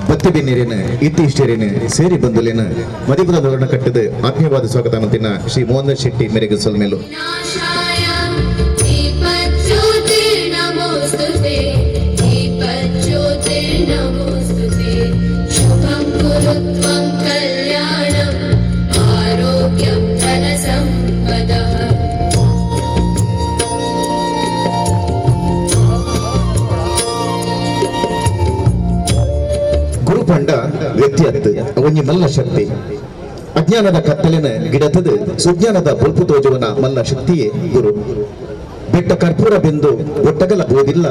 ಬತ್ತಿ ಬೆನ್ನೇರೇನ ಇತ್ತೀಷ್ಟೇರೇನ ಸೇರಿ ಬಂದಲೇನ ಮದಿಪುರ ಧೋರಣ ಕಟ್ಟದ ಆತ್ಮೀಯವಾದ ಸ್ವಾಗತ ಮಂತಿನ ಶ್ರೀ ಮೋಹನ್ ಶೆಟ್ಟಿ ಮೇರೆಗೆ ಸೊಲ್ಮೇಲು. ಗುರುಪಂಡ ವ್ಯಕ್ತಿ ಒಂಜಿ ಮಲ್ಲ ಶಕ್ತಿ ಅಜ್ಞಾನದ ಕತ್ತಲಿನ ಗಿಡತದ ಸುಜ್ಞಾನದ ಬೊಲ್ಪು ತೋಜುವನ ಮಲ್ಲ ಶಕ್ತಿಯೇ ಗುರು. ಬೆಟ್ಟ ಕರ್ಪೂರ ಬಿಂದು ಒಟ್ಟಗಲ ಬೋದಿಲ್ಲ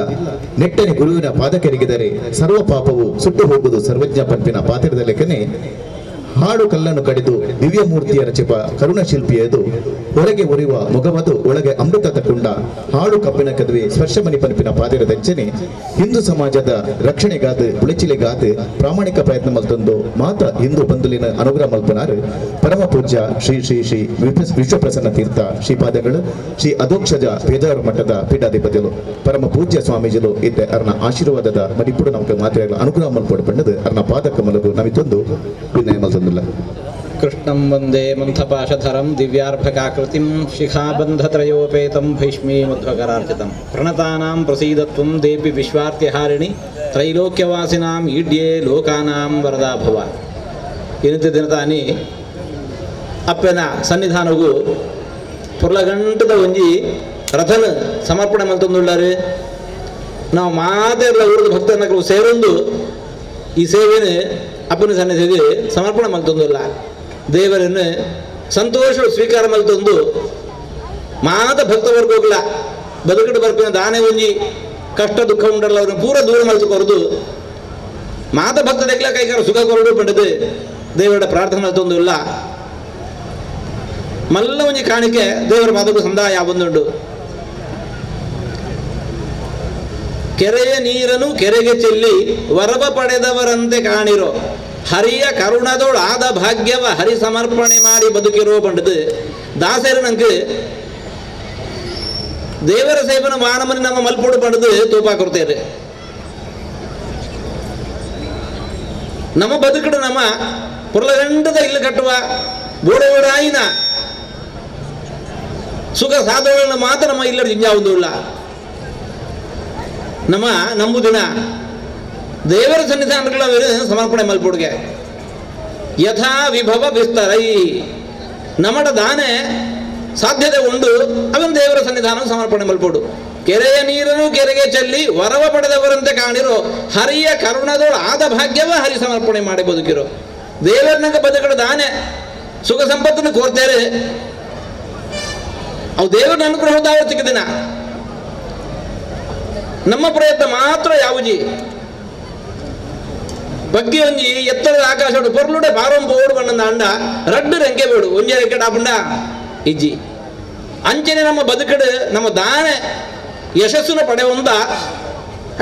ನೆಟ್ಟನೆ ಗುರುವಿನ ಪಾದಕೆರಗಿದರೆ ಸರ್ವ ಪಾಪವು ಸುಟ್ಟು ಹೋಗುವುದು ಸರ್ವಜ್ಞ ಪಂಪಿನ ಪಾತ್ರದ ಲೆಕ್ಕನೆ ಹಾಡು ಕಲ್ಲನ್ನು ಕಡಿದು ದಿವ್ಯ ಮೂರ್ತಿಯ ರಚಿಪ ಕರುಣಶಿಲ್ಪಿಯದು ಹೊರಗೆ ಉರಿಯುವ ಮೊಗವದು ಒಳಗೆ ಅಮೃತ ತಕೊಂಡ ಹಾಡು ಕಬ್ಬಿನ ಕದುವೆ ಸ್ಪರ್ಶಮಣಿ ಪಂಪಿನ ಪಾದಿರದಂಚನೆ ಹಿಂದೂ ಸಮಾಜದ ರಕ್ಷಣೆಗಾದ ಉಳಿಚಿಲೆಗಾದ ಪ್ರಾಮಾಣಿಕ ಪ್ರಯತ್ನ ಮಲ್ತೊಂದು ಮಾತ ಹಿಂದೂ ಬಂಧುಲಿನ ಅನುಗ್ರಹ ಮಲ್ಪನಾರು ಪರಮ ಪೂಜ್ಯ ಶ್ರೀ ಶ್ರೀ ಶ್ರೀ ವಿಶ್ವಪ್ರಸನ್ನ ತೀರ್ಥ ಶ್ರೀಪಾದಗಳು ಶ್ರೀ ಅಧೋಕ್ಷಜ ಪೇಜಾವರ ಮಠದ ಪೀಠಾಧಿಪತಿಗಳು ಪರಮ ಪೂಜ್ಯ ಸ್ವಾಮೀಜಿಲು ಇದ್ದ ಅರ್ನ ಆಶೀರ್ವಾದದ ಮಡಿಪುಡು ನಮಗೆ ಮಾತ್ರೆಗಳ ಅನುಗ್ರಹ ಮಲ್ಪಡು ಪಂಡದು ಅರ್ನ ಪಾದಕ ಮಲಗು ನಮಿತೊಂದು ವಿನಯ ಮಲ್ತೊಂದು. ಕೃಷ್ಣಂ ವಂದೇ ಮಂಥಪಾಶಧರಂ ದಿವ್ಯಾರ್ಭಕಾಕೃತಿಂ ಶಿಖಾಬಂಧತ್ರಯೋಪೇತಂ ಭೈಷ್ಮೀ ಮಧ್ವಕರಾರ್ಚಿತಂ ಪ್ರಣತಾನಾಂ ಪ್ರಸೀದತ್ವಂ ದೇವಿ ವಿಶ್ವಾರ್ತಿಹಾರಿಣಿ ತ್ರೈಲೋಕ್ಯವಾಸಿನಾಂ ಈಡ್ಯೇ ಲೋಕಾನಾಂ ವರದಾ ಭವ. ಇನ್ನಿತ ದಿನತಾನಿ ಅಪ್ಪನ ಸನ್ನಿಧಾನಗೂ ಪುರ್ಲಗಂಟದ ಒಂಜಿ ರಥನ ಸಮರ್ಪಣೆ ಮಲ್ತೊಂದುಳ್ಳಾರು. ನಾವು ಮಾತೆಲ್ಲ ಊರದ ಭಕ್ತರನ್ನ ಸೇರೊಂದು ಈ ಸೇವೆನ ಅಪ್ಪನ ಸನ್ನಿಧಿಗೆ ಸಮರ್ಪಣೆ ಮಲ್ತೊಂದಿಲ್ಲ. ದೇವರನ್ನು ಸಂತೋಷ ಸ್ವೀಕಾರ ಮಲ್ತೊಂದು ಮಾತ ಭಕ್ತವರ್ಗೋಗ್ಲ ಬದುಕಡು ಬರ್ಪಿನ ದಾನೆ ಒಂಜಿ ಕಷ್ಟ ದುಃಖ ಉಂಡಲ್ಲ ಅವ್ರನ್ನ ಪೂರ ದೂರ ಮಲ್ತು ಕೊರದು ಮಾತ ಭಕ್ತ ದೆಕ್ಲ ಕೈಕಾರ ಸುಖ ಕೊರಡು ಪಡೆದು ದೇವರ ಪ್ರಾರ್ಥನೆ ಮಲ್ತೊಂದಿಲ್ಲ. ಮಲ್ಲ ಒಂಜಿ ಕಾಣಿಕೆ ದೇವರ ಪಾದಕ್ಕೂ ಸಂದಾಯ ಬಂದುಂಡು. ಕೆರೆಯ ನೀರನ್ನು ಕೆರೆಗೆ ಚೆಲ್ಲಿ ವರವ ಪಡೆದವರಂತೆ ಕಾಣಿರೋ ಹರಿಯ ಕರುಣದೋಳಾದ ಭಾಗ್ಯವ ಹರಿ ಸಮರ್ಪಣೆ ಮಾಡಿ ಬದುಕಿರೋ ಪಂಡದು ದಾಸರು ನಂಗೆ ದೇವರ ಸೇವನ ಮಾನಮನಿ ನಮ್ಮ ಮಲ್ಪೋಡು ಪಂಡದು ತೂಪಾ ಕೊಡ್ತೇವೆ. ನಮ್ಮ ಬದುಕಡು ನಮ್ಮ ಪುರ್ಲಗಂಡದ ಇಲ್ಲಿ ಕಟ್ಟುವ ಬೋಡೋಡಾಯಿನ ಸುಖ ಸಾಧೋಳನ್ನ ಮಾತ್ರ ನಮ್ಮ ಇಲ್ಲರ ಜಿಂಜಾವುದಿಲ್ಲ. ನಮ್ಮ ನಂಬುದಿನ ದೇವರ ಸನ್ನಿಧಾನಗಳ ಸಮರ್ಪಣೆ ಮಲ್ಪೊಡುಗೆ ಯಥಾ ವಿಭವ ವಿಸ್ತರೈ ನಮಡ ದಾನೆ ಸಾಧ್ಯತೆ ಉಂಡು ಅವನ ದೇವರ ಸನ್ನಿಧಾನ ಸಮರ್ಪಣೆ ಮಲ್ಪೋಡು. ಕೆರೆಯ ನೀರನ್ನು ಕೆರೆಗೆ ಚೆಲ್ಲಿ ವರವ ಪಡೆದವರಂತೆ ಕಾಣಿರೋ ಹರಿಯ ಕರುಣದೋಳು ಆದ ಭಾಗ್ಯವ ಹರಿ ಸಮರ್ಪಣೆ ಮಾಡಿ ಬದುಕಿರೋ. ದೇವರನ್ನಂಗ ಬದುಕಡ ದಾನೆ ಸುಖ ಸಂಪತ್ತನ್ನು ಕೋರ್ತಾರೆ, ಅವು ದೇವರನ್ನ ಅನುಗ್ರಹದ ಸಿಕ್ಕದಿನ. ನಮ್ಮ ಪ್ರಯತ್ನ ಮಾತ್ರ ಯಾವುಜಿ ಬಗ್ಗೆ ಒಂಜಿ ಎತ್ತರದ ಆಕಾಶ ಪೊರ್ಲುಡೆ ಬಾರೊಂಬ ಓಡು ಬಣ್ಣದ ಅಂಡ ರಡ್ಡು ರೆಂಕೆ ಬೇಡು ಒಂಜಿ ರೆಂಕೆ ಡಾಪುಂಡ ಇಜ್ಜಿ. ಅಂಚನೆ ನಮ್ಮ ಬದುಕಡು ನಮ್ಮ ದಾನೆ ಯಶಸ್ಸನ್ನು ಪಡೆಯುವಂತ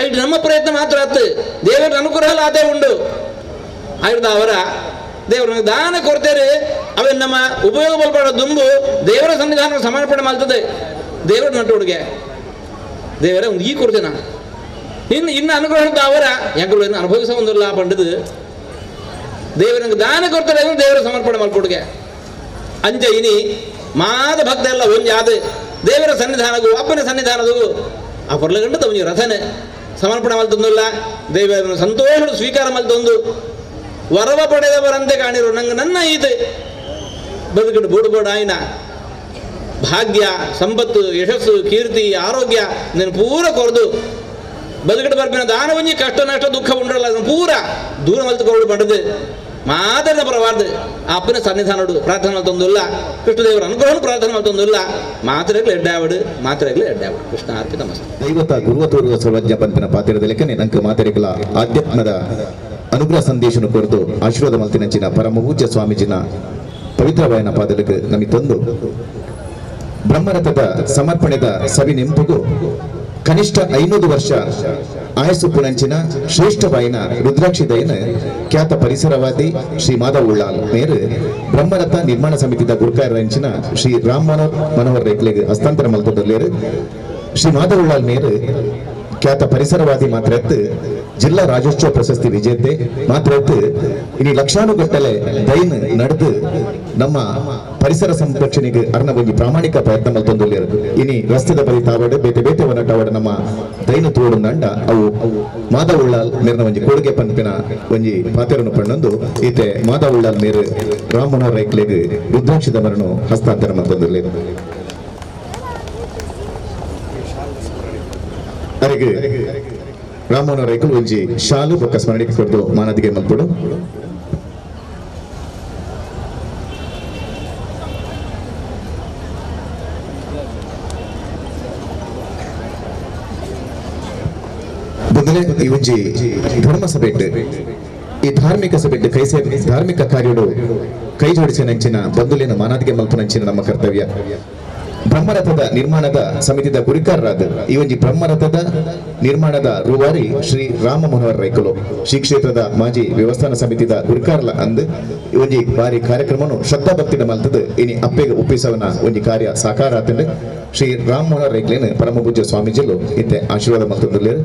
ಇದು ನಮ್ಮ ಪ್ರಯತ್ನ ಮಾತ್ರ ಆತು, ದೇವರ ಅನುಗ್ರಹ ಆದೇ ಉಂಡು. ಆಯುರ್ದ ಅವರ ದೇವರ ದಾನ ಕೊಡ್ತೇವೆ, ಅವನ್ ನಮ್ಮ ಉಪಯೋಗ ಬಲ್ಪಡ ದುಂಬು ದೇವರ ಸನ್ನಿಧಾನ ಸಮರ್ಪಣೆ ಮಾಡ್ತದೆ. ದೇವರ ನಟ್ಟು ಹುಡುಗೆ ದೇವರೇ ಒಂದು ಈ ಕೊಡ್ತೇನೆ ಇನ್ನು ಇನ್ನು ಅನುಗ್ರಹದ ಅವರ ಯಾಕಂದ್ರೆ ಇನ್ನು ಅನುಭವಿಸ ಒಂದಿಲ್ಲ ಪಂಡದು ದೇವರಂಗೆ ದಾನ ಕೊಡ್ತಾರೆ ಅಂದ್ರೆ ದೇವರ ಸಮರ್ಪಣೆ ಮಾಡ್ಕೊಡುಗೆ. ಅಂಚ ಇನಿ ಮಾದ ಭಕ್ತ ಎಲ್ಲ ಒಂಜಾದ ದೇವರ ಸನ್ನಿಧಾನಗೂ ಅಪ್ಪನ ಸನ್ನಿಧಾನದಗೂ ಆ ಕೊರ್ಲಗಂಡ ಒಂಜಿ ರಥನೆ ಸಮರ್ಪಣೆ ಮಲ್ತೊಂದಿಲ್ಲ, ದೇವರ ಸಂತೋಷ ಸ್ವೀಕಾರ ಮಲ್ತೊಂದು ವರವ ಪಡೆದವರಂತೆ ಕಾಣಿರು ನಂಗೆ ನನ್ನ ಈತ ಬದುಕಡು ಬೋಡು ಬೋಡು ಆಯ್ನ ಭಾಗ್ಯ ಸಂಪತ್ತು ಯಶಸ್ಸು ಕೀರ್ತಿ ಆರೋಗ್ಯ ನೀನು ಪೂರ ಕೊರದು ಬದುಕಡು ಬರ್ಪಿನ ದಾನ ಒಂಜಿ ಕಷ್ಟ ನಷ್ಟ ದುಃಖ ಉಂಡಲ್ಲ ಅದನ್ನು ಪೂರ ದೂರ ಮಲ್ತುಕೊಂಡು ಪಡೆದು ಮಾದರಿನ ಪರವಾರ್ದು ಆ ಅಪ್ಪನ ಸನ್ನಿಧಾನಡು ಪ್ರಾರ್ಥನೆ ಮಲ್ತೊಂದಿಲ್ಲ, ಕೃಷ್ಣದೇವರ ಅನುಗ್ರಹನು ಪ್ರಾರ್ಥನೆ ಮಲ್ತೊಂದಿಲ್ಲ. ಮಾತ್ರೆಗಳು ಎಡ್ಡಾವಡು ಮಾತ್ರೆಗಳು ಎಡ್ಡಾವಡು. ಕೃಷ್ಣ ಅರ್ಪಿತ ಮಸ್ತು. ದೈವತ ಗುರುವ ತೋರುವ ಸರ್ವಜ್ಞ ಪಂಪಿನ ಪಾತ್ರದ ಲೆಕ್ಕನೆ ನಂಗೆ ಮಾತೆರೆಗಳ ಆಧ್ಯಾತ್ಮದ ಅನುಗ್ರಹ ಸಂದೇಶನು ಕೊರದು ಆಶೀರ್ವಾದ ಮಲ್ತಿನಂಚಿನ ಪರಮ ಪೂಜ್ಯ ಸ್ವಾಮೀಜಿನ ಪವಿತ್ರವಾಯನ ಪಾದలకు ನಮಗೆ ತಂದು ಬ್ರಹ್ಮರಥದ ಸಮರ್ಪಣೆದ ಸವಿ ನೆಂಪುಗೂ ಕನಿಷ್ಠ 500 ವರ್ಷ ಆಯಸ್ಸು ಪುಣಂಚಿನ ಶ್ರೇಷ್ಠವಾಯಿನ ರುದ್ರಾಕ್ಷಿ ದಯನ ಖ್ಯಾತ ಪರಿಸರವಾದಿ ಶ್ರೀ ಮಾಧವ ಉಳ್ಳಾಲ್ ಮೇರು ಬ್ರಹ್ಮರಥ ನಿರ್ಮಾಣ ಸಮಿತಿದ ಗುರುಕಾರಂಚಿನ ಶ್ರೀ ರಾಮ್ ಮನೋಹರ್ ರೇಕ್ಲೆಗ್ ಹಸ್ತಾಂತರ ಮಲ್ತೊಂದುಲ್ಲೇರು. ಶ್ರೀ ಮಾಧವ ಉಳ್ಳಾಲ್ ಮೇರು ಖ್ಯಾತ ಪರಿಸರವಾದಿ ಮಾತ್ರ ಜಿಲ್ಲಾ ರಾಜ್ಯೋತ್ಸವ ಪ್ರಶಸ್ತಿ ವಿಜೇತೆ ಮಾತ್ರ ಇನಿ ಲಕ್ಷಾನುಗಟ್ಟಲೆ ದೈನ್ ನಡೆದು ನಮ್ಮ ಪರಿಸರ ಸಂರಕ್ಷಣೆಗೆ ಅರ್ನ ಒಂಜಿ ಪ್ರಾಮಾಣಿಕ ಪ್ರಯತ್ನ ಮಲ್ತೊಂದುಲ್ಲೇರು. ಇನಿ ರಸ್ತೆದ ಬರಿ ತಾವಡು ಬೇತೆ ಬೇತೆ ಒನಟಾವಡು ನಮ್ಮ ದೈನ ತೋಡು ನಂಡ ಅವು ಮಾಧವ ಉಳ್ಳಾಲ್ ಮೇರ್ನ ಒಂಜಿ ಕೊಡುಗೆ ಪನ್ಪಿನ ಒಂಜಿ ಪಾತೆರನು ಪಣ್ಣೊಂದು ಈತೆ ಮಾಧವ ಉಳ್ಳಾಲ್ ಮೇರು ರಾಮ್ ಮನೋಹರ್ ರೈಕ್ಲೆಗ್ ರುದ್ರಾಕ್ಷಿದ ಮರನು ಹಸ್ತಾಂತರ ಮಲ್ತೊಂದುಲ್ಲೇರು. ಅರೆಗೆ ರಾಮೋನ ರೈಕುಲು ಒಂಜಿ ಶಾಲು ಬೊಕ್ಕ ಸ್ಮರಣಿಕೆ ಕೊಡ್ದು ಮಾನದಿಗೆ ಮಲ್ಪೊಡು. ಬಂದಲೆ ಈ ಒಂಜಿ ಧರ್ಮ ಸಭೆಟ್ ಈ ಧಾರ್ಮಿಕ ಸಭೆಟ್ ಕೈಸೆ ಧಾರ್ಮಿಕ ಕಾರ್ಯಡು ಕೈ ಜೋಡಿಸಿನಂಚಿನ ಬಂಧುಲಿನ ಮಾನಾದಿಗೆ ಮಲ್ಪುನಂಚಿನ ನಮ್ಮ ಕರ್ತವ್ಯ. ಬ್ರಹ್ಮರಥದ ನಿರ್ಮಾಣದ ಸಮಿತಿದ ಗುರಿಕಾರರಾದ ಈ ಒಂಜಿ ಬ್ರಹ್ಮರಥದ ನಿರ್ಮಾಣದ ರೂವಾರಿ ಶ್ರೀ ರಾಮ ಮನೋಹರ್ ರೈಕುಲು ಶ್ರೀ ಕ್ಷೇತ್ರದ ಮಾಜಿ ವ್ಯವಸ್ಥಾನ ಸಮಿತಿದ ಗುರಿಕಾರಲ ಅಂದ್ ಈ ಒಂಜಿ ಬಾರಿ ಕಾರ್ಯಕ್ರಮನು ಶ್ರದ್ಧಾ ಭಕ್ತಿನ ಮಲ್ತದ ಇನಿ ಅಪ್ಪೆಗೆ ಒಪ್ಪಿಸವನ ಒಂಜಿ ಕಾರ್ಯ ಸಾಕಾರ ಆತಂಡ್. ಶ್ರೀ ರಾಮ ಮನೋಹರ್ ರೈಕ್ಲೇನು ಪರಮ ಪೂಜ್ಯ ಸ್ವಾಮೀಜಿಲು ಇತ್ತೆ ಆಶೀರ್ವಾದ ಮಲ್ತೊಂದುಲ್ಲೇರು.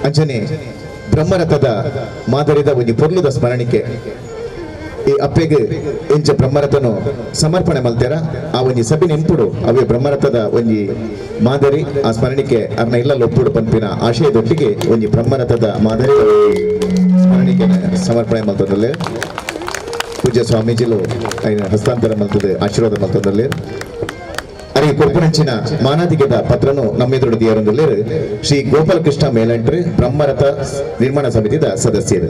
ಅಂಚನೆ ಬ್ರಹ್ಮರಥದ ಮಾದರಿದ ಒಂಜಿ ಪೊರ್ಲುದ ಸ್ಮರಣಿಕೆ ಈ ಅಪ್ಪೆಗೆ ಎಂಚ ಬ್ರಹ್ಮರಥನು ಸಮರ್ಪಣೆ ಮಲ್ತೇರ ಆ ಒಂಜಿ ಸಭೆ ನೆಂಪುಡು ಅವೇ ಬ್ರಹ್ಮರಥದ ಒಂಜಿ ಮಾದರಿ ಆ ಸ್ಮರಣಿಕೆ ಅರ್ನ ಇಲ್ಲ ಒಪ್ಪುಡು ಪನ್ಪಿನ ಆಶಯದೊಟ್ಟಿಗೆ ಒಂಜಿ ಬ್ರಹ್ಮರಥದ ಮಾದರಿ ಸ್ಮರಣಿಕೆ ಸಮರ್ಪಣೆ ಮಲ್ತದಲ್ಲೇ ಪೂಜ್ಯ ಸ್ವಾಮೀಜಿಲು ಹಸ್ತಾಂತರ ಮಲ್ತದೆ ಆಶೀರ್ವಾದ ಮಲ್ತದಲ್ಲೇ. ಅರೆ ಕೊಪ್ಪುನಂಚಿನ ಮಾನಾದಿಗೆದ ಪತ್ರನು ನಮ್ಮೆದುರು ದಿಯರೊಂದುಲ್ಲೇರು ಶ್ರೀ ಗೋಪಾಲಕೃಷ್ಣ ಮೇಲಂಟ್ರಿ ಬ್ರಹ್ಮರಥ ನಿರ್ಮಾಣ ಸಮಿತಿದ ಸದಸ್ಯರು.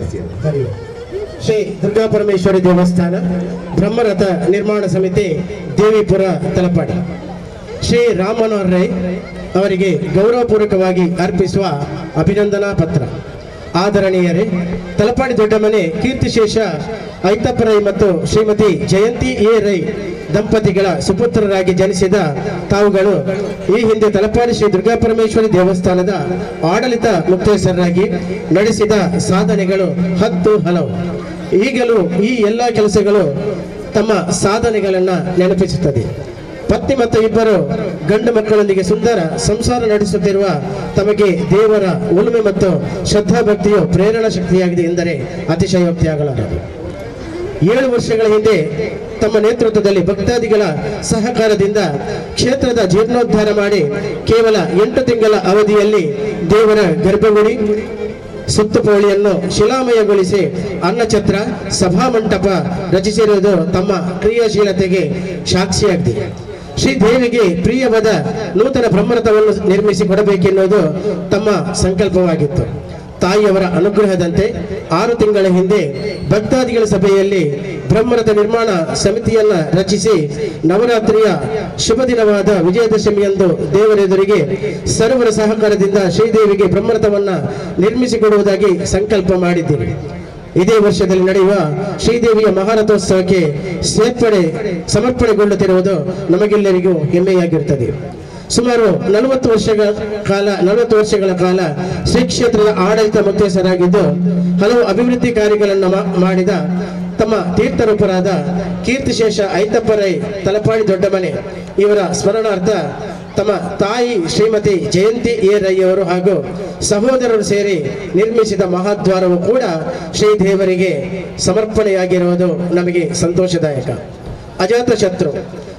ಶ್ರೀ ದುರ್ಗಾ ಪರಮೇಶ್ವರಿ ದೇವಸ್ಥಾನ ಬ್ರಹ್ಮರಥ ನಿರ್ಮಾಣ ಸಮಿತಿ ದೇವಿಪುರ ತಲಪಾಡಿ. ಶ್ರೀ ರಾಮ್ ಮನೋಹರ್ ರೈ ಅವರಿಗೆ ಗೌರವಪೂರ್ವಕವಾಗಿ ಅರ್ಪಿಸುವ ಅಭಿನಂದನಾ ಪತ್ರ. ಆದರಣೀಯರೇ, ತಲಪಾಡಿ ದೊಡ್ಡಮನೆ ಕೀರ್ತಿಶೇಷ ಐತಪ್ಪ ರೈ ಮತ್ತು ಶ್ರೀಮತಿ ಜಯಂತಿ ಎ ರೈ ದಂಪತಿಗಳ ಸುಪುತ್ರರಾಗಿ ಜನಿಸಿದ ತಾವುಗಳು ಈ ಹಿಂದೆ ತಲಪಾಡಿ ಶ್ರೀ ದುರ್ಗಾ ಪರಮೇಶ್ವರಿ ದೇವಸ್ಥಾನದ ಆಡಳಿತ ಮುಕ್ತೇಸರರಾಗಿ ನಡೆಸಿದ ಸಾಧನೆಗಳು 10 ಹಲವು. ಈಗಲೂ ಈ ಎಲ್ಲ ಕೆಲಸಗಳು ತಮ್ಮ ಸಾಧನೆಗಳನ್ನು ನೆನಪಿಸುತ್ತದೆ. ಪತ್ನಿ ಮತ್ತು ಇಬ್ಬರು ಗಂಡು ಮಕ್ಕಳೊಂದಿಗೆ ಸುಂದರ ಸಂಸಾರ ನಡೆಸುತ್ತಿರುವ ತಮಗೆ ದೇವರ ಒಲುಮೆ ಮತ್ತು ಶ್ರದ್ಧಾಭಕ್ತಿಯು ಪ್ರೇರಣಾ ಶಕ್ತಿಯಾಗಿದೆ ಎಂದರೆ ಅತಿಶಯೋಕ್ತಿಯಾಗಲಾರದು. 7 ವರ್ಷಗಳ ಹಿಂದೆ ತಮ್ಮ ನೇತೃತ್ವದಲ್ಲಿ ಭಕ್ತಾದಿಗಳ ಸಹಕಾರದಿಂದ ಕ್ಷೇತ್ರದ ಜೀರ್ಣೋದ್ಧಾರ ಮಾಡಿ ಕೇವಲ 8 ತಿಂಗಳ ಅವಧಿಯಲ್ಲಿ ದೇವರ ಗರ್ಭಗುಡಿ ಸುತ್ತುಪೌಳಿಯನ್ನು ಶಿಲಾಮಯಗೊಳಿಸಿ ಅನ್ನಛತ್ರ ಸಭಾಮಂಟಪ ರಚಿಸಿರುವುದು ತಮ್ಮ ಕ್ರಿಯಾಶೀಲತೆಗೆ ಸಾಕ್ಷಿಯಾಗಿದೆ. ಶ್ರೀ ದೇವಿಗೆ ಪ್ರಿಯವಾದ ನೂತನ ಬ್ರಹ್ಮರಥವನ್ನು ನಿರ್ಮಿಸಿಕೊಡಬೇಕೆನ್ನುವುದು ತಮ್ಮ ಸಂಕಲ್ಪವಾಗಿತ್ತು. ತಾಯಿಯವರ ಅನುಗ್ರಹದಂತೆ 6 ತಿಂಗಳ ಹಿಂದೆ ಭಕ್ತಾದಿಗಳ ಸಭೆಯಲ್ಲಿ ಬ್ರಹ್ಮರಥ ನಿರ್ಮಾಣ ಸಮಿತಿಯನ್ನ ರಚಿಸಿ ನವರಾತ್ರಿಯ ಶುಭ ದಿನವಾದ ವಿಜಯದಶಮಿಯಂದು ದೇವರೆದುರಿಗೆ ಸರ್ವರ ಸಹಕಾರದಿಂದ ಶ್ರೀದೇವಿಗೆ ಬ್ರಹ್ಮರಥವನ್ನ ನಿರ್ಮಿಸಿಕೊಡುವುದಾಗಿ ಸಂಕಲ್ಪ ಮಾಡಿದ್ದೀರಿ. ಇದೇ ವರ್ಷದಲ್ಲಿ ನಡೆಯುವ ಶ್ರೀದೇವಿಯ ಮಹಾರಥೋತ್ಸವಕ್ಕೆ ಸೇರ್ಪಡೆ ಸಮರ್ಪಣೆಗೊಳ್ಳುತ್ತಿರುವುದು ನಮಗೆಲ್ಲರಿಗೂ ಹೆಮ್ಮೆಯಾಗಿರುತ್ತದೆ. ಸುಮಾರು 40 ವರ್ಷಗಳ ಕಾಲ ಶ್ರೀ ಕ್ಷೇತ್ರದ ಆಡಳಿತ ಮುಖ್ಯಸ್ಥರಾಗಿದ್ದು ಹಲವು ಅಭಿವೃದ್ಧಿ ಕಾರ್ಯಗಳನ್ನು ಮಾಡಿದ ತಮ್ಮ ತೀರ್ಥರೂಪರಾದ ಕೀರ್ತಿಶೇಷ ಐತಪ್ಪ ರೈ ತಲಪಾಡಿ ದೊಡ್ಡಮನೆ ಇವರ ಸ್ಮರಣಾರ್ಥ ತಮ್ಮ ತಾಯಿ ಶ್ರೀಮತಿ ಜಯಂತಿ ಎ ರೈಯವರು ಹಾಗೂ ಸಹೋದರರು ಸೇರಿ ನಿರ್ಮಿಸಿದ ಮಹಾದ್ವಾರವು ಕೂಡ ಶ್ರೀದೇವರಿಗೆ ಸಮರ್ಪಣೆಯಾಗಿರುವುದು ನಮಗೆ ಸಂತೋಷದಾಯಕ. ಅಜಾತಶತ್ರು,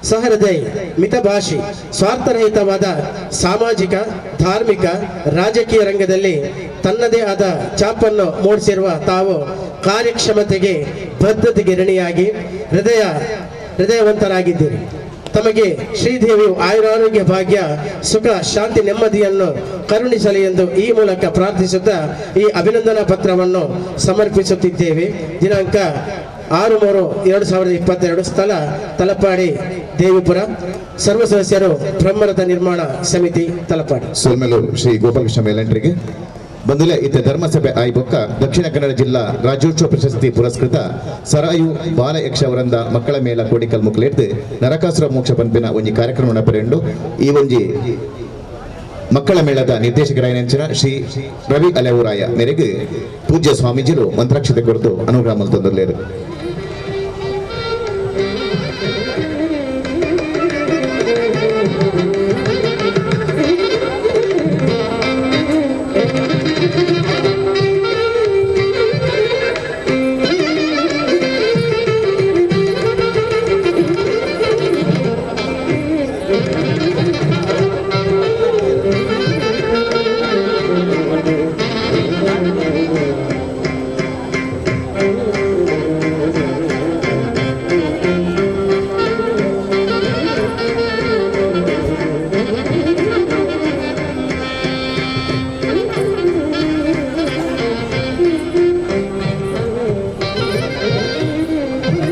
ಸಹೃದಯಿ, ಮಿತಭಾಷಿ, ಸ್ವಾರ್ಥರಹಿತವಾದ ಸಾಮಾಜಿಕ, ಧಾರ್ಮಿಕ, ರಾಜಕೀಯ ರಂಗದಲ್ಲಿ ತನ್ನದೇ ಆದ ಛಾಪನ್ನು ಮೂಡಿಸಿರುವ ತಾವು ಕಾರ್ಯಕ್ಷಮತೆಗೆ, ಬದ್ಧತೆಗೆ ಋಣಿಯಾಗಿ ಹೃದಯವಂತರಾಗಿದ್ದೀರಿ. ತಮಗೆ ಶ್ರೀದೇವಿಯು ಆಯುರಾರೋಗ್ಯ, ಭಾಗ್ಯ, ಸುಖ, ಶಾಂತಿ, ನೆಮ್ಮದಿಯನ್ನು ಕರುಣಿಸಲಿ ಎಂದು ಈ ಮೂಲಕ ಪ್ರಾರ್ಥಿಸುತ್ತಾ ಈ ಅಭಿನಂದನಾ ಪತ್ರವನ್ನು ಸಮರ್ಪಿಸುತ್ತಿದ್ದೇವೆ. ದಿನಾಂಕ 6/3/2022, ಸ್ಥಳ ತಲಪಾಡಿ ದೇವಿಪುರ, ಸರ್ವ ಸದಸ್ಯರು ಬ್ರಹ್ಮರಥ ನಿರ್ಮಾಣ ಸಮಿತಿ ತಲಪಾಡಿ. ಸೋಲ್ಮೇಲೂರು ಶ್ರೀ ಗೋಪಾಲಕೃಷ್ಣ ಮೇಲಂಟ್ರಿಗೆ ಬಂದುಲೆ ಇತ್ತ ಧರ್ಮಸಭೆ ಆಯ್ಬೊಕ್ಕ ದಕ್ಷಿಣ ಕನ್ನಡ ಜಿಲ್ಲಾ ರಾಜ್ಯೋತ್ಸವ ಪ್ರಶಸ್ತಿ ಪುರಸ್ಕೃತ ಸರಾಯು ಬಾಲ ಯಕ್ಷವರಂದ ಮಕ್ಕಳ ಮೇಲ ಕೋಡಿಕಲ್ ಮುಕ್ಲೇರ್ದು ನರಕಾಸುರ ಮೋಕ್ಷ ಪಂಪಿನ ಒಂಜಿ ಕಾರ್ಯಕ್ರಮ ನಡಪರೆಂಡು ಈ ಒಂಜಿ ಮಕ್ಕಳ ಮೇಳದ ನಿರ್ದೇಶಕರಾಯನಂಚಿನ ಶ್ರೀ ರವಿ ಅಲೆವೂರಾಯ ಮೇರೆಗೆ ಪೂಜ್ಯ ಸ್ವಾಮೀಜಿರು ಮಂತ್ರಾಕ್ಷತೆ ಕೊರತು ಅನುಗ್ರಹ ಮಲ್ತೊಂದರ್ಲೇರು.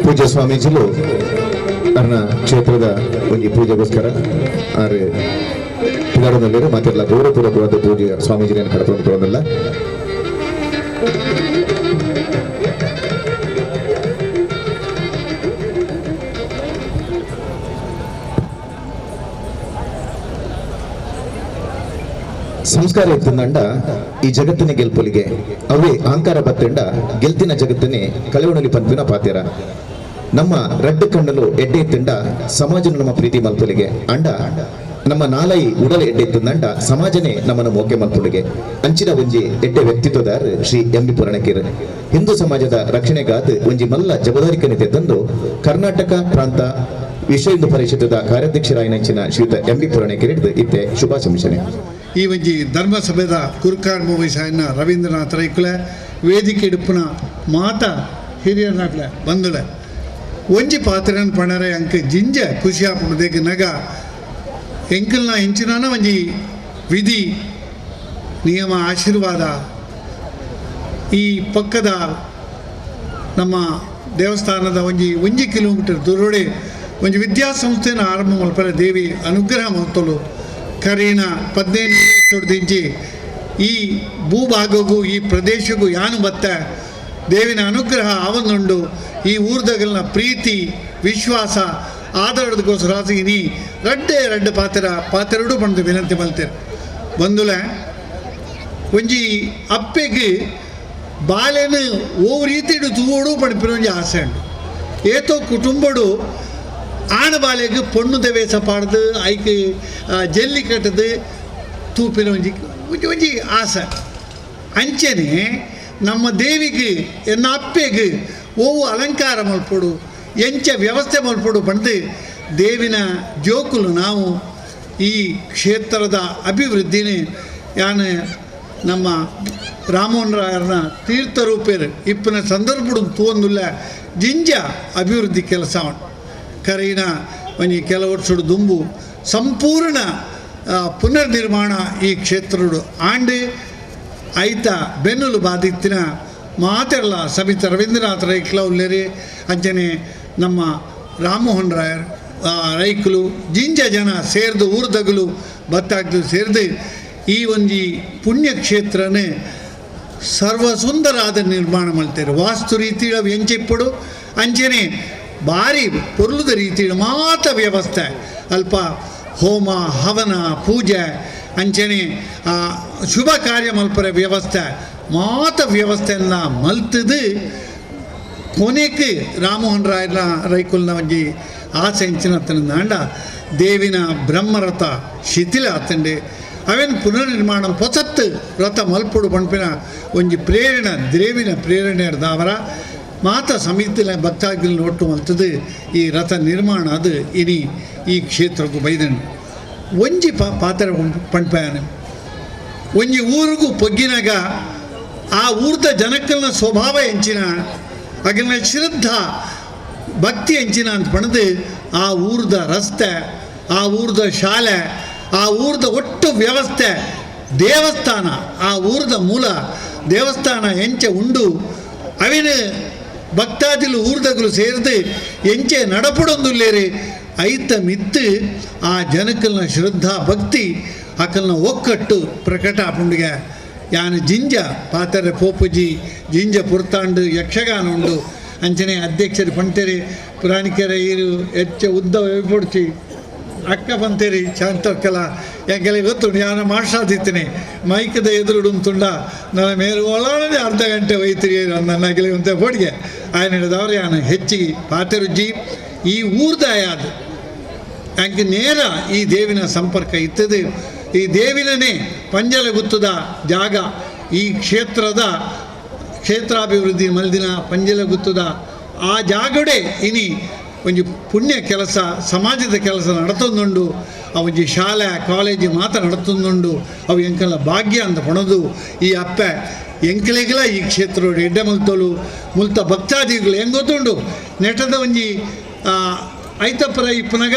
ಪೂಜ್ಯ ಸ್ವಾಮೀಜಿಲು ಅರ್ನ ಕ್ಷೇತ್ರದ ಒಂಜಿ ಪೂಜೆಗೋಸ್ಕರ ಆರು ಪಿದಾಡೋದಲ್ಲಿರು ಮಾತೆಲ್ಲ ಗೌರವಪೂರ್ವಕವಾದ ಪೂಜೆ ಸ್ವಾಮೀಜಿಯನ್ನು ಕಡಕೊಂಡು ತಗೊಂಡಲ್ಲ. ಸಂಸ್ಕಾರ ಇತ್ತಂದ ಈ ಜಗತ್ತಿನ ಗೆಲ್ಪೊಲಿಗೆ ಅವೇ ಅಹಂಕಾರ ಬತ್ತಂಡ ಗೆಲ್ತಿನ ಜಗತ್ತನ್ನೇ ಕಳೆವಣಲಿ ಪಂಪಿನ ಪಾತ್ಯರ. ನಮ್ಮ ರಡ್ಡು ಕಣ್ಣಲು ಎಡ್ಡೆ ತಿಂಡ ಸಮಾಜನ ನಮ್ಮ ಪ್ರೀತಿ ಮಲ್ಪೊಲಿಗೆ ಅಂಡ ನಮ್ಮ ನಾಲೈ ಉಡಲ ಎಡ್ಡೆ ತಿಂದಂಡ ಸಮಾಜನೇ ನಮ್ಮನ್ನು ಮೋಕೆ ಮಲ್ಪೊಲಿಗೆ ಅಂಚಿನ ಒಂಜಿ ಎಡ್ಡೆ ವ್ಯಕ್ತಿತ್ವದಾರ ಶ್ರೀ ಎಂ ಬಿ ಪುರಾಣಕೇರ್. ಹಿಂದೂ ಸಮಾಜದ ರಕ್ಷಣೆಗಾದ ಒಂಜಿ ಮಲ್ಲ ಜವಾಬ್ದಾರಿಕನೆ ತಂದು ಕರ್ನಾಟಕ ಪ್ರಾಂತ ವಿಶ್ವ ಹಿಂದೂ ಪರಿಷತ್ತದ ಕಾರ್ಯಾಧ್ಯಕ್ಷರಾಯಿನಂಚಿನ ಶ್ರೀಯುತ ಎಂ ಬಿ ಪುರಾಣಕೇರ್ ಇತ್ತೆ ಶುಭಾಶಂಸನೆ. ಈ ಒಂಜಿ ಧರ್ಮಸಭೆದ ಕುರ್ಕಾರ್ ಮೂವಿಸಾಯನ ರವೀಂದ್ರನಾಥ ರೈಕುಲೆ ವೇದಿಕೆ ಇಡುಪುನ ಮಾತಾ ಹಿರಿಯರ್ನಾಕ್ಲೆ ಬಂದುಲೆ ಒಂಜಿ ಪಾತ್ರನ ಪಣರೆ ಅಂಕ ಜಿಂಜ ಖುಷಿ ಆಪುಂಡು ನಗ ಎಂಕಲ್ನ ಇಂಚಿನ ಒಂಜಿ ವಿಧಿ ನಿಯಮ ಆಶೀರ್ವಾದ ಈ ಪಕ್ಕದ ನಮ್ಮ ದೇವಸ್ಥಾನದ ಒಂಜಿ ಒಂಜಿ ಕಿಲೋಮೀಟರ್ ದೂರೊಡೆ ಒಂಜಿ ವಿದ್ಯಾಸಂಸ್ಥೆನ ಆರಂಭ ಮಲ್ಪರೆ ದೇವಿ ಅನುಗ್ರಹ ಮಲ್ತಲು ಕರೀನ 15 ವರ್ಷದಿಂಚಿ ಈ ಭೂಭಾಗಗೂ ಈ ಪ್ರದೇಶಕ್ಕೂ ಯಾನು ಬತ್ತ ದೇವಿನ ಅನುಗ್ರಹ ಆವೊಂದುಂಡು. ಈ ಊರ್ದಗಲ್ನ ಪ್ರೀತಿ ವಿಶ್ವಾಸ ಆದರದಕ್ಕೋಸ್ಕರ ನೀ ರಡ್ಡೆ ರಡ್ಡೆ ಪಾತ್ರ ಪಾತೆರಡು ಪಂಡು ವಿನಂತಿ ಮಲ್ತೇನೆ. ಬಂದುಲೆ ಒಂಜಿ ಅಪ್ಪೆಗೆ ಬಾಲೆನು ಓ ರೀತಿಡು ತೂಡು ಪಣಿಪಿನ ಒಂಜಿ ಆಸೆ ಉಂಡು. ಏತೋ ಕುಟುಂಬಡು ಆಣ ಬಾಲೆಗೆ ಪೊಣ್ಣು ದವೇಸ ಪಾಡ್ದು ಐಕ್ ಜಲ್ಲಿ ಕಟ್ಟದು ತೂಪಿನ ಒಂಜಿ ಒಂಜಿ ಒಂಜಿ ಆಸೆ. ಅಂಚೆನೆ ನಮ್ಮ ದೇವಿಗೆ ಎನ್ನ ಅಪ್ಪೆಗೆ ಓವು ಅಲಂಕಾರ ಮಲ್ಪೊಡು ಎಂಚ ವ್ಯವಸ್ಥೆ ಮಲ್ಪೊಡು ಪಂಡ್ದು ದೇವಿನ ಜೋಕುಲು ನಾವು ಈ ಕ್ಷೇತ್ರದ ಅಭಿವೃದ್ಧಿನೇ ಯಾನ್ ನಮ್ಮ ರಾಮೋಹನ್ ರಾಯರ್ನ ತೀರ್ಥರೂಪೇರು ಇಪ್ಪನ ಸಂದರ್ಭಡು ತೂವೊಂದುಲ್ಲ ಜಿಂಜ ಅಭಿವೃದ್ಧಿ ಕೆಲಸ ಕರೀನ ಒಂಜಿ ಕೆಲವು ವರ್ಷಡು ದುಂಬು ಸಂಪೂರ್ಣ ಪುನರ್ನಿರ್ಮಾಣ ಈ ಕ್ಷೇತ್ರಡು ಆಂಡ್ ಐತ ಬೆನ್ನುಲು ಬಾಧಿತ್ತಿನ ಮಾತೆರ್ಲ ಸಮಿತ ರವೀಂದ್ರನಾಥ ರೈಕ್ಲ ಉಲ್ಲೇರಿ ಅಂಚನೆ ನಮ್ಮ ರಾಮಮೋಹನ್ ರಾಯರ್ ರೈಕುಲು ಜಿಂಜ ಜನ ಸೇರ್ದು ಊರ್ದಗಲು ಬತ್ತಾಗ್ದು ಸೇರ್ದು ಈ ಒಂಜಿ ಪುಣ್ಯಕ್ಷೇತ್ರನೇ ಸರ್ವಸುಂದರಾದ ನಿರ್ಮಾಣ ಮಾಡ್ತಾರೆ. ವಾಸ್ತು ರೀತಿಯ ಎಂಚಿಪ್ಪಡು ಅಂಚನೆ ಭಾರಿ ಪೊರ್ಲುದ ರೀತಿಯ ಮಾತ ವ್ಯವಸ್ಥೆ ಅಲ್ಪ ಹೋಮ ಹವನ ಪೂಜೆ ಅಂಚನೆ ಶುಭ ಕಾರ್ಯ ಮಲ್ಪರ ವ್ಯವಸ್ಥೆ ಮಾತ ವ್ಯವಸ್ಥೆಯನ್ನು ಮಲ್ತದು ಕೊನೆಗೆ ರಾಮಮೋಹನ್ ರಾಯನ ರೈಕುಲ್ನ ಒಂಜಿ ಆಸೆ ಎಂಚಿನ ನಾಂಡ ದೇವಿನ ಬ್ರಹ್ಮರಥ ಶಿಥಿಲ ಆತಂಡೆ ಅವೇನು ಪುನರ್ನಿರ್ಮಾಣ ಪೊಸತ್ತು ರಥ ಮಲ್ಪುಡು ಪಂಪಿನ ಒಂಜಿ ಪ್ರೇರಣ ದೇವಿನ ಪ್ರೇರಣೆ ದಾವರ ಮಾತ ಸಮಿತಿನ ಭಕ್ತಾದಿನ ಒಟ್ಟು ಮಲ್ತದು ಈ ರಥ ನಿರ್ಮಾಣ ಅದು ಇನಿ ಈ ಕ್ಷೇತ್ರಕ್ಕೂ ಬೈದನು ಒಂಜಿ ಪಾತ್ರ ಪಂಪಾಯನ ಒಂಜಿ ಊರಿಗೂ ಪೊಗ್ಗಿನಾಗ ಆ ಊರ್ದ ಜನಕ್ಕಲ್ನ ಸ್ವಭಾವ ಎಂಚಿನ ಅಗಿನ ಶ್ರದ್ಧಾ ಭಕ್ತಿ ಎಂಚಿನ ಅಂತ ಪಣದು ಆ ಊರ್ದ ರಸ್ತೆ ಆ ಊರ್ದ ಶಾಲೆ ಆ ಊರ್ದ ಒಟ್ಟು ವ್ಯವಸ್ಥೆ ದೇವಸ್ಥಾನ ಆ ಊರ್ದ ಮೂಲ ದೇವಸ್ಥಾನ ಎಂಚೆ ಉಂಡು ಅವಿನ ಭಕ್ತಾದಿಲು ಊರ್ದಗಲು ಸೇರಿದು ಎಂಚೆ ನಡಪಡೊಂದುಲ್ಲೇರಿ ಐತ ಮಿತ್ತು ಆ ಜನಕ್ಕಲ್ನ ಶ್ರದ್ಧಾ ಭಕ್ತಿ ಅಕಲ್ನ ಒಕ್ಕಟ್ಟು ಪ್ರಕಟ ಪುಂಡಿಗೆ ಯಾನು ಜಿಂಜ ಪಾತರೆ ಪೋಪುಜಿ ಜಿಂಜ ಪುರ್ತಾಂಡು ಯಕ್ಷಗಾನ ಉಂಡು ಅಂಚನೆ ಅಧ್ಯಕ್ಷರು ಪಂತೇರಿ ಪುರಾಣಿಕೆರೆ ಇರು ಹೆಚ್ಚ ಉದ್ದ ಪೊಡ್ಚಿ ಅಕ್ಕ ಬಂತೇರಿ ಶಾಂತಕ್ಕಲ ಎಂಕೆಲ್ಲ ಗೊತ್ತುಂಟು ಯಾನು ಮಾಸ್ಟಾದಿತ್ತೇನೆ ಮೈಕದ ಎದುರುಡು ತುಂಡ ನನ್ನ ಮೇಲು ಒಳಗಡೆ ಅರ್ಧ ಗಂಟೆ ಒಯ್ತೀರಿ ನನ್ನ ಅಂತ ಪೊಡಿಗೆ ఆయన ಹಿಡಿದವರು ಯಾನು ಹೆಚ್ಚಿಗೆ ಪಾತೆರುಜ್ಜಿ ಈ ಊರ್ದಾಯ ಅದು ಅಂಕೆ ನೇರ ಈ ದೇವಿನ ಸಂಪರ್ಕ ಇತ್ತದೆ. ಈ ದೇವಿನೇ ಪಂಜಲಗುತ್ತದ ಜಾಗ ಈ ಕ್ಷೇತ್ರದ ಕ್ಷೇತ್ರಾಭಿವೃದ್ಧಿ ಮಲ್ದಿನ ಪಂಜಲಗುತ್ತದ ಆ ಜಾಗಡೆ ಇನಿ ಒಂಜಿ ಪುಣ್ಯ ಕೆಲಸ ಸಮಾಜದ ಕೆಲಸ ನಡತೊಂದುಂಡು. ಆ ಒಂಜಿ ಶಾಲೆ ಕಾಲೇಜು ಮಾತ್ರ ನಡತೊಂದುಂಡು. ಅವು ಎಂಕಲ ಭಾಗ್ಯ ಅಂತ ಪಣದು ಈ ಅಪ್ಪೆ ಎಂಕಲಿಗೆಲ್ಲ ಈ ಕ್ಷೇತ್ರ ಎಡ್ಡೆ ಮುಲ್ತೋಲು ಮುಲ್ತ ಭಕ್ತಾದಿಗಳು ಹೆಂಗೆ ಗೊತ್ತುಂಡು ನೆಟದ ಒಂಜಿ ಐತಪ್ಪರ ಇಪ್ಪನಾಗ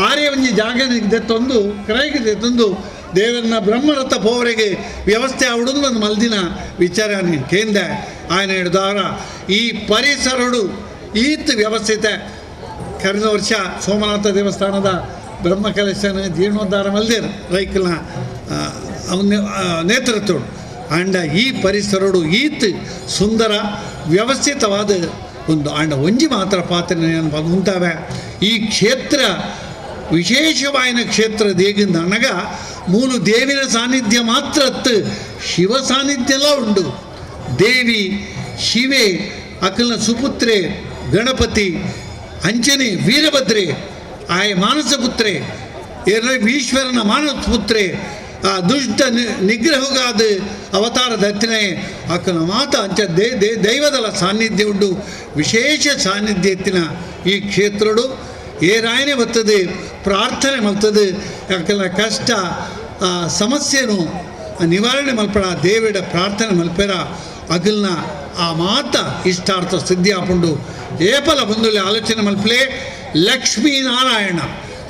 ಆರೇ ಒಂಜಿ ಜಾಗ ದೆತ್ತೊಂದು ಕ್ರೈಗೆ ದೆತ್ತೊಂದು ದೇವರನ್ನ ಬ್ರಹ್ಮರಥ ಪೋವರೆಗೆ ವ್ಯವಸ್ಥೆ ಆವಡೊಂದು ಒಂದು ಮಲ್ದಿನ ವಿಚಾರ ಕೇಂದ್ರ ఆయన ಹಿಡಿದವರ ಈ ಪರಿಸರಡು ಈತ್ ವ್ಯವಸ್ಥಿತ ಕಳೆದ ವರ್ಷ ಸೋಮನಾಥ ದೇವಸ್ಥಾನದ ಬ್ರಹ್ಮಕಲಶನ ಜೀರ್ಣೋದ್ಧಾರ ಮಲ್ದೇರು ರೈಕಲ್ನ ಅವನ ನೇತೃತ್ವಡು ಆಂಡ ಈ ಪರಿಸರಡು ಈತ್ ಸುಂದರ ವ್ಯವಸ್ಥಿತವಾದ ಒಂದು ಆಂಡ ಒಂಜಿ ಮಾತ್ರ ಪಾತ್ರ ಉಂಟಾವೆ. ಈ ಕ್ಷೇತ್ರ ವಿಶೇಷವಾಯಿನ ಕ್ಷೇತ್ರ ದೇಗಿಂದ ಅನಗ ಮೂಲು ದೇವಿನ ಸಾನ್ನಿಧ್ಯ ಮಾತ್ರ ಶಿವ ಸಾನ್ನಿಧ್ಯ ಎಲ್ಲ ಉಂಡು. ದೇವಿ ಶಿವೆ ಅಕಲ್ನ ಸುಪುತ್ರೆ ಗಣಪತಿ ಅಂಚನೆ ವೀರಭದ್ರೆ ಆಯ ಮಾನಸಪುತ್ರೆ ಈಶ್ವರನ ಮಾನಸಪುತ್ರೆ ಆ ದುಷ್ಟ ನಿಗ್ರಹಗಾದ ಅವತಾರ ದತ್ತಿನೇ ಅಕ್ಕನ ಮಾತ ಅಂಚ ದೈವದಲ ಸಾನ್ನಿಧ್ಯ ಉಂಡು. ವಿಶೇಷ ಸಾನ್ನಿಧ್ಯ ಎತ್ತಿನ ಈ ಕ್ಷೇತ್ರಡು ಏರಾಯನೆ ಬರ್ತದೆ ಪ್ರಾರ್ಥನೆ ಮಲ್ತದೆ ಅಕ್ಕನ ಕಷ್ಟ ಸಮಸ್ಯೆನು ನಿವಾರಣೆ ಮಲ್ಪಡ ದೇವಿಡ ಪ್ರಾರ್ಥನೆ ಮಲ್ಪೆರ ಅಗಲ್ನ ಆ ಮಾತ ಇಷ್ಟಾರ್ಥ ಸಿದ್ಧಿ ಆಪುಂಡು. ಏಪಲ ಬಂದುಲೆ ಆಲೋಚನೆ ಮಲ್ಪಲೆ ಲಕ್ಷ್ಮೀನಾರಾಯಣ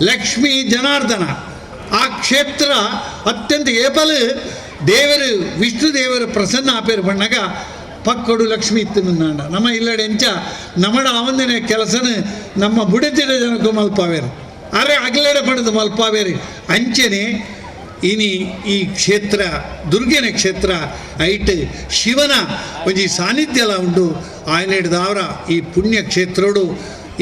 ಲಕ್ಷ್ಮೀ ಜನಾರ್ದನ ಆ ಕ್ಷೇತ್ರ ಅತ್ಯಂತ ಏಪಲು ದೇವರು ವಿಷ್ಣು ದೇವರು ಪ್ರಸನ್ನ ಆಪೇರು ಬಣ್ಣಗ ಪಕ್ಕಡು ಲಕ್ಷ್ಮಿ ಇತ್ತು ನಾಂಡ ನಮ್ಮ ಇಲ್ಲಡೆ ಎಂಚ ನಮ್ಮಡ ಆವಂದಿನ ಕೆಲಸನ ನಮ್ಮ ಬುಡತಿಡ ಜನಕ್ಕೂ ಮಲ್ಪಾವೇರು ಅರೆ ಅಗಲಡೆ ಪಡೆದು ಮಲ್ಪಾವೇರು ಅಂಚನೆ ಇನಿ ಈ ಕ್ಷೇತ್ರ ದುರ್ಗೆನ ಕ್ಷೇತ್ರ ಐಟ್ ಶಿವನ ಒಂಜಿ ಸಾನ್ನಿಧ್ಯಲ ಉಂಡು. ఆయన ಹಿಡಿದವರ ಈ ಪುಣ್ಯ ಕ್ಷೇತ್ರಡು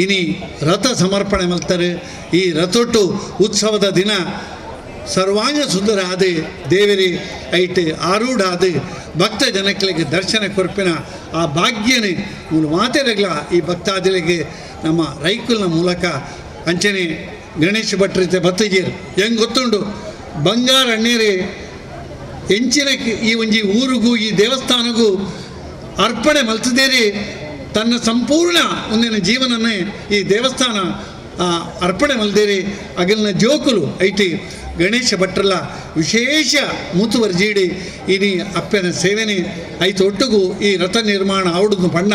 ಇನಿ ರಥ ಸಮರ್ಪಣೆ ಮಲ್ತಾರೆ. ಈ ರಥೊಟ್ಟು ಉತ್ಸವದ ದಿನ ಸರ್ವಾಂಗ ಸುಂದರ ಆದ ದೇವರಿ ಐಟ್ ಆರೂಢ ಆದ ಭಕ್ತ ಜನಗಳಿಗೆ ದರ್ಶನ ಕೊರ್ಪಿನ ಆ ಭಾಗ್ಯನೇ ಮೂಲ ಮಾತೆರಗ್ಲ ಈ ಭಕ್ತಾದಿಗಳಿಗೆ ನಮ್ಮ ರೈಕುಲ್ನ ಮೂಲಕ ಅಂಚನೆ ಗಣೇಶ ಭಟ್ರಿತೆ ಬತ್ತಜೇರು ಹೆಂಗೆ ಗೊತ್ತುಂಡು ಬಂಗಾರ ಅಣ್ಣೇರಿ ಎಂಚಿನ ಈ ಒಂಜಿ ಊರಿಗೂ ಈ ದೇವಸ್ಥಾನಗೂ ಅರ್ಪಣೆ ಮಲ್ತದೇರಿ ತನ್ನ ಸಂಪೂರ್ಣ ಒಂದಿನ ಜೀವನನೇ ಈ ದೇವಸ್ಥಾನ ಅರ್ಪಣೆ ಮಲ್ದೇರಿ. ಅಗಲಿನ ಜೋಕುಲು ಐಟಿ ಗಣೇಶ ಭಟ್ರಲ್ಲ ವಿಶೇಷ ಮುತುವರ್ಜೀಡಿ ಇನಿ ಅಪ್ಪನ ಸೇವೆನೆ ಐತ ಒಟ್ಟುಗು ಈ ರಥ ನಿರ್ಮಾಣ ಆವಡುದು ಪಂಡ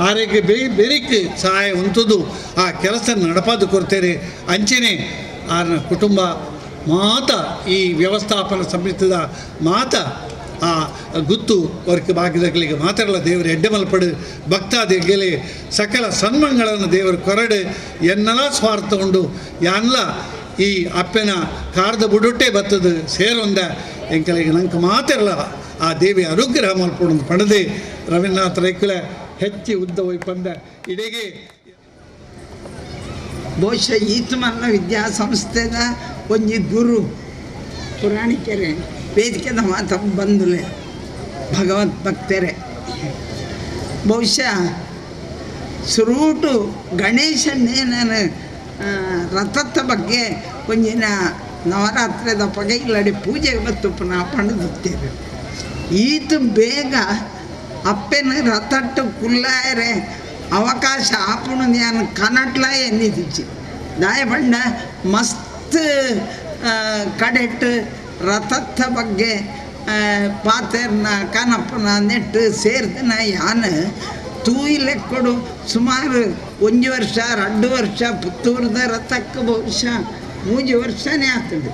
ಆರೋಗ್ಯ ಬೇರಿಕ್ ಸಹಾಯ ಉಂಟುದು ಆ ಕೆಲಸ ನಡಪಾದು ಕೊಡ್ತೇನೆ. ಅಂಚೆನೆ ಆರನ ಕುಟುಂಬ ಮಾತ ಈ ವ್ಯವಸ್ಥಾಪನಾ ಸಮಿತಿದ ಮಾತ ಆ ಗುತ್ತು ವರ್ಕ್ ಬಾಕಿದಗಳಿಗೆ ಮಾತ್ರಲ್ಲ ದೇವರು ಎಡ್ಡೆ ಮಲ್ಪಡು ಭಕ್ತಾದಿಗಳಿಗೆ ಸಕಲ ಸನ್ಮಂಗಳನ್ನು ದೇವರು ಕೊರಡು ಎನ್ನೆಲ್ಲ ಸ್ವಾರ್ಥ ಉಂಡು ಯಾನ್ಲ ಈ ಅಪ್ಪನ ಕಾರದ ಬುಡುಟೆ ಬತ್ತದು ಸೇರೊಂದ ಎಂಕಲಿಗೆ ನಂಗೆ ಮಾತಿರಲ್ಲ ಆ ದೇವಿ ಅನುಗ್ರಹ ಮಲ್ಪಡು ಪಣದೆ ರವೀಂದ್ರನಾಥ್ ರೈಕುಲ ಹೆಚ್ಚಿ ಉದ್ದ ಒಯ್ಪಂದ ಇಡೆಗೆ. ಬಹುಶಃ ಈತಮಲ್ಲ ವಿದ್ಯಾಸಂಸ್ಥೆದ ಒಂಜಿ ಗುರು ಪುರಾಣಿಕರೇ ವೇದಿಕೆದ ಮಾತ ಬಂದುಲೆ ಭಗವತ್ ಭಕ್ತರೇ. ಬಹುಶಃ ಸುರೂಟು ಗಣೇಶನ್ನೇ ನಾನು ರಥದ ಬಗ್ಗೆ ಒಂಜಿನ ನವರಾತ್ರಿದ ಪಗೈಲಡಿ ಪೂಜೆಗೆ ಬತ್ತು ಪುನಃ ಪಣದುತ್ತೇವೆ. ಈತ ಬೇಗ ಅಪ್ಪನ ರಥಟ್ಟು ಕುಲ್ಲಾಯರೆ ಅವಕಾಶ ಆಪುಣು ನಾನು ಕನಟ್ಲ ಎನ್ನಿದಿಚ್ಚಿ ದಾಯ ಬಣ್ಣ ಮಸ್ತ್ ಕಡೆಟ್ಟು ರಥದ ಬಗ್ಗೆ ಪಾತೆರ್ನ ಕನಪ್ಪನ ನೆಟ್ಟು ಸೇರ್ದನ ಯಾನ್ ತೂಯಿ ಲೆಕ್ಕಡು ಸುಮಾರು 1 ವರ್ಷ 2 ವರ್ಷ ಪುತ್ತೂರದ ರಥಕ್ಕೆ ಬಹುಶಃ 3 ವರ್ಷನೇ ಆಗ್ತದೆ.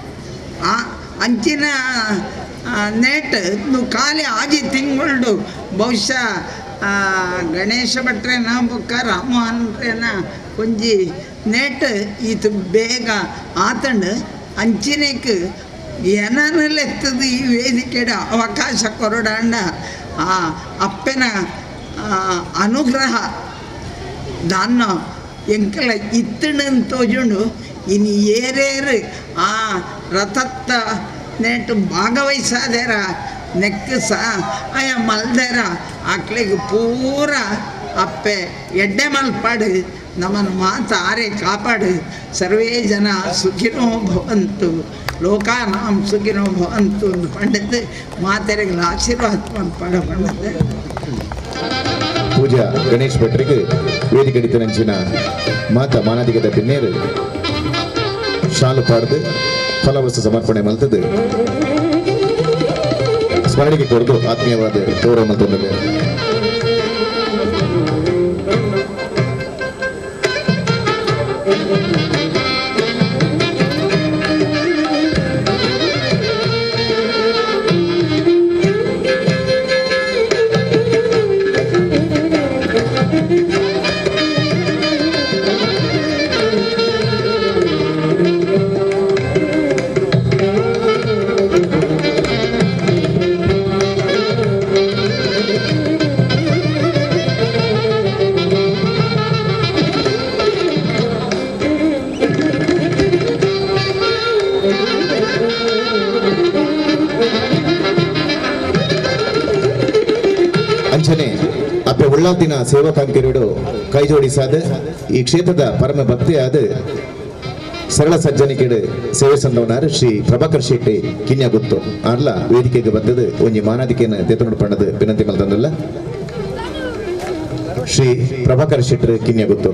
ಆ ಅಂಚಿನ ನೇಟ್ ಖಾಲಿ ಆಜಿ ತಿಂಗಳು ಬಹುಶಃ ಗಣೇಶ ಭಟ್ರೇನ ಬೊಕ್ಕ ರಾಮೋಹನ್ರೇನ ಒಂಜಿ ನೇಟ್ ಈತ ಬೇಗ ಆತಂಡು ಅಂಚಿನೇಕ್ ಏನನ್ನೆತ್ತದು ಈ ವೇದಿಕೆಡ ಅವಕಾಶ ಕೊರಡಾಂಡ ಆ ಅಪ್ಪನ ಅನುಗ್ರಹ ದಾನ್ನ ಎಂಕಲ ಇತ್ತಣನ್ ತೋಜುಂಡು. ಇನ್ನು ಏರೇರು ಆ ರಥತ್ತ ನೇಟು ಭಾಗವಹಿಸಾದೇರ ನೆಕ್ ಸಹ ಅಯ ಮಲ್ದೇರ ಆಕ್ಳಿಗೆ ಪೂರ ಅಪ್ಪೆ ಎಡ್ಡೆ ಮಲ್ಪಾಡು ನಮ್ಮನ್ನು ಮಾತು ಆರೆ ಕಾಪಾಡು. ಸರ್ವೇ ಜನ ಸುಖಿನೋ ಭವಂತು ಲೋಕಾನಾಂ ಸುಖಿನೋ ಭವಂತು ಒಂದು ಪಂಡಿತ ಮಾತೆರೆಗಳ ಆಶೀರ್ವಾದ ಪಡ ಪಂಡಿತ. ಪೂಜಾ ಗಣೇಶ್ ಭಟ್ರಿಗೆ ವೇದಿಕೆ ನಂಚಿನ ಮಾತ ಮಾನಾಧಿಕದ ಬಿನ್ನೇರು ಶಾಲು ಪಾಡ್ದು ಫಲವಸ್ತು ಸಮರ್ಪಣೆ ಮಲ್ತದ್ದು ಸ್ಮರಣಿಕೆ ಕೊಡದು ಆತ್ಮೀಯವಾದ ಗೌರವ ಮಲ್ತೊಂದಿದೆ. ಅಂಚನೆ ಅಪ್ಪೆ ಉಳ್ಳಾತಿನ ಸೇವಕಾಂಕಿರುಡು ಕೈ ಜೋಡಿಸಾದ ಈ ಕ್ಷೇತ್ರದ ಪರಮ ಭಕ್ತಿಯಾದ ಸರಳ ಸಜ್ಜನಿಕೆಡು ಸೇವೆ ಸಂದವನಾರು ಶ್ರೀ ಪ್ರಭಾಕರ್ ಶೆಟ್ಟಿ ಕಿನ್ಯಾಗುತ್ತು ಆರ್ಲ ವೇದಿಕೆಗೆ ಬಂದದ್ದು ಒಂಜಿ ಮಾನಾದಿಕೆಯನ್ನು ತೆತ್ತುಕೊಂಡು ಪಣ್ಣದು ವಿನಂತಿ ಮಲ್ತಂದಲ್ಲ ಶ್ರೀ ಪ್ರಭಾಕರ್ ಶೆಟ್ಟಿ ಕಿನ್ಯಾಗುತ್ತು.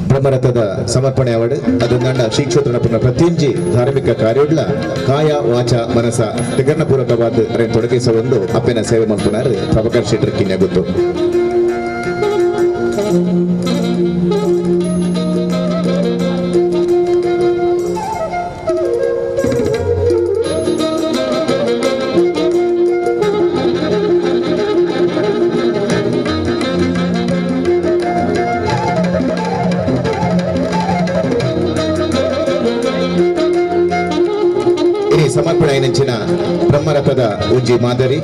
ಬ್ರಹ್ಮರಥದ ಸಮರ್ಪಣೆ ಅವಾರ್ಡ್ ಅದೊಂದಂಡ ಶ್ರೀ ಕ್ಷೇತ್ರ ಪ್ರತಿಯೊಂಜಿ ಧಾರ್ಮಿಕ ಕಾರ್ಯೋಡ್ಲ ಕಾಯ ವಾಚ ಮನಸ ತಿಗರ್ನ ಪೂರಕವಾದ ತೊಡಗಿಸುವ ಒಂದು ಅಪ್ಪನ ಸೇವೆ ಮಲ್ಪುನಾರು ಪ್ರಭಾಕರ್ ಶೆಟ್ಟಿ ಕಿನ್ಯಾಗುತ್ತು. ಸಮರ್ಪಣೆ ನೆಂಚಿನ ಬ್ರಹ್ಮರಥದ ಉಜ್ಜಿ ಮಾದರಿ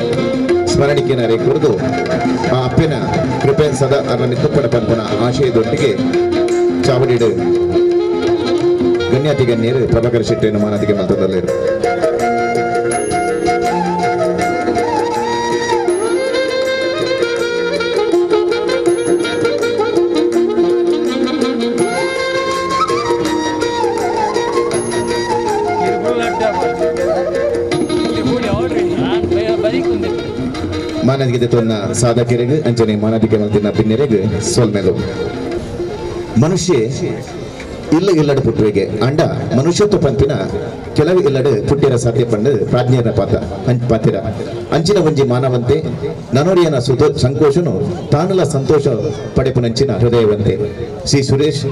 ಸ್ಮರಣಿಕೆನ ಕುರಿದು ಆ ಅಪ್ಪನ ಕೃಪೆ ಸದಾ ಅವರ ಮಿತ್ತುಪ್ಪಡ ಪನ್ಪನ ಆಶಯದೊಟ್ಟಿಗೆ ಚಾವಡಿಡು ಗಣ್ಯಾತಿ ಗಣ್ಯರು ಪ್ರಭಾಕರ್ ಶೆಟ್ಟಿಯನ್ನು ಮಾನಾದಿಗೆ ಮತದಲ್ಲಿರು. ಮಾನದಿಗೆ ತೊನ್ನ ಸಾಧಕರಿಗೆ ಅಂಚನೆ ಮಾನದಿಗೆ ಮಲ್ತಿನ ಪಿನ್ನೆರೆಗ್ ಸೊಲ್ಮೆಲು. ಮನುಷ್ಯ ಇಲ್ಲ ಇಲ್ಲಡು ಪುಟ್ಟುವೆಗೆ ಅಂಡ ಮನುಷ್ಯತ್ವ ಪಂಪಿನ ಕೆಲವು ಇಲ್ಲಡು ಪುಟ್ಟಿರ ಸಾಧ್ಯ ಪಂಡು ಪ್ರಾಜ್ಞರ ಪಾತ ಪಾತಿರ ಅಂಚಿನ ಒಂಜಿ ಮಾನವಂತೆ ನನೋರಿಯನ ಸುತ ಸಂಕೋಶನು ತಾನುಲ ಸಂತೋಷ ಪಡೆಪುನಂಚಿನ ಹೃದಯವಂತೆ ಶ್ರೀ ಸುರೇಶ್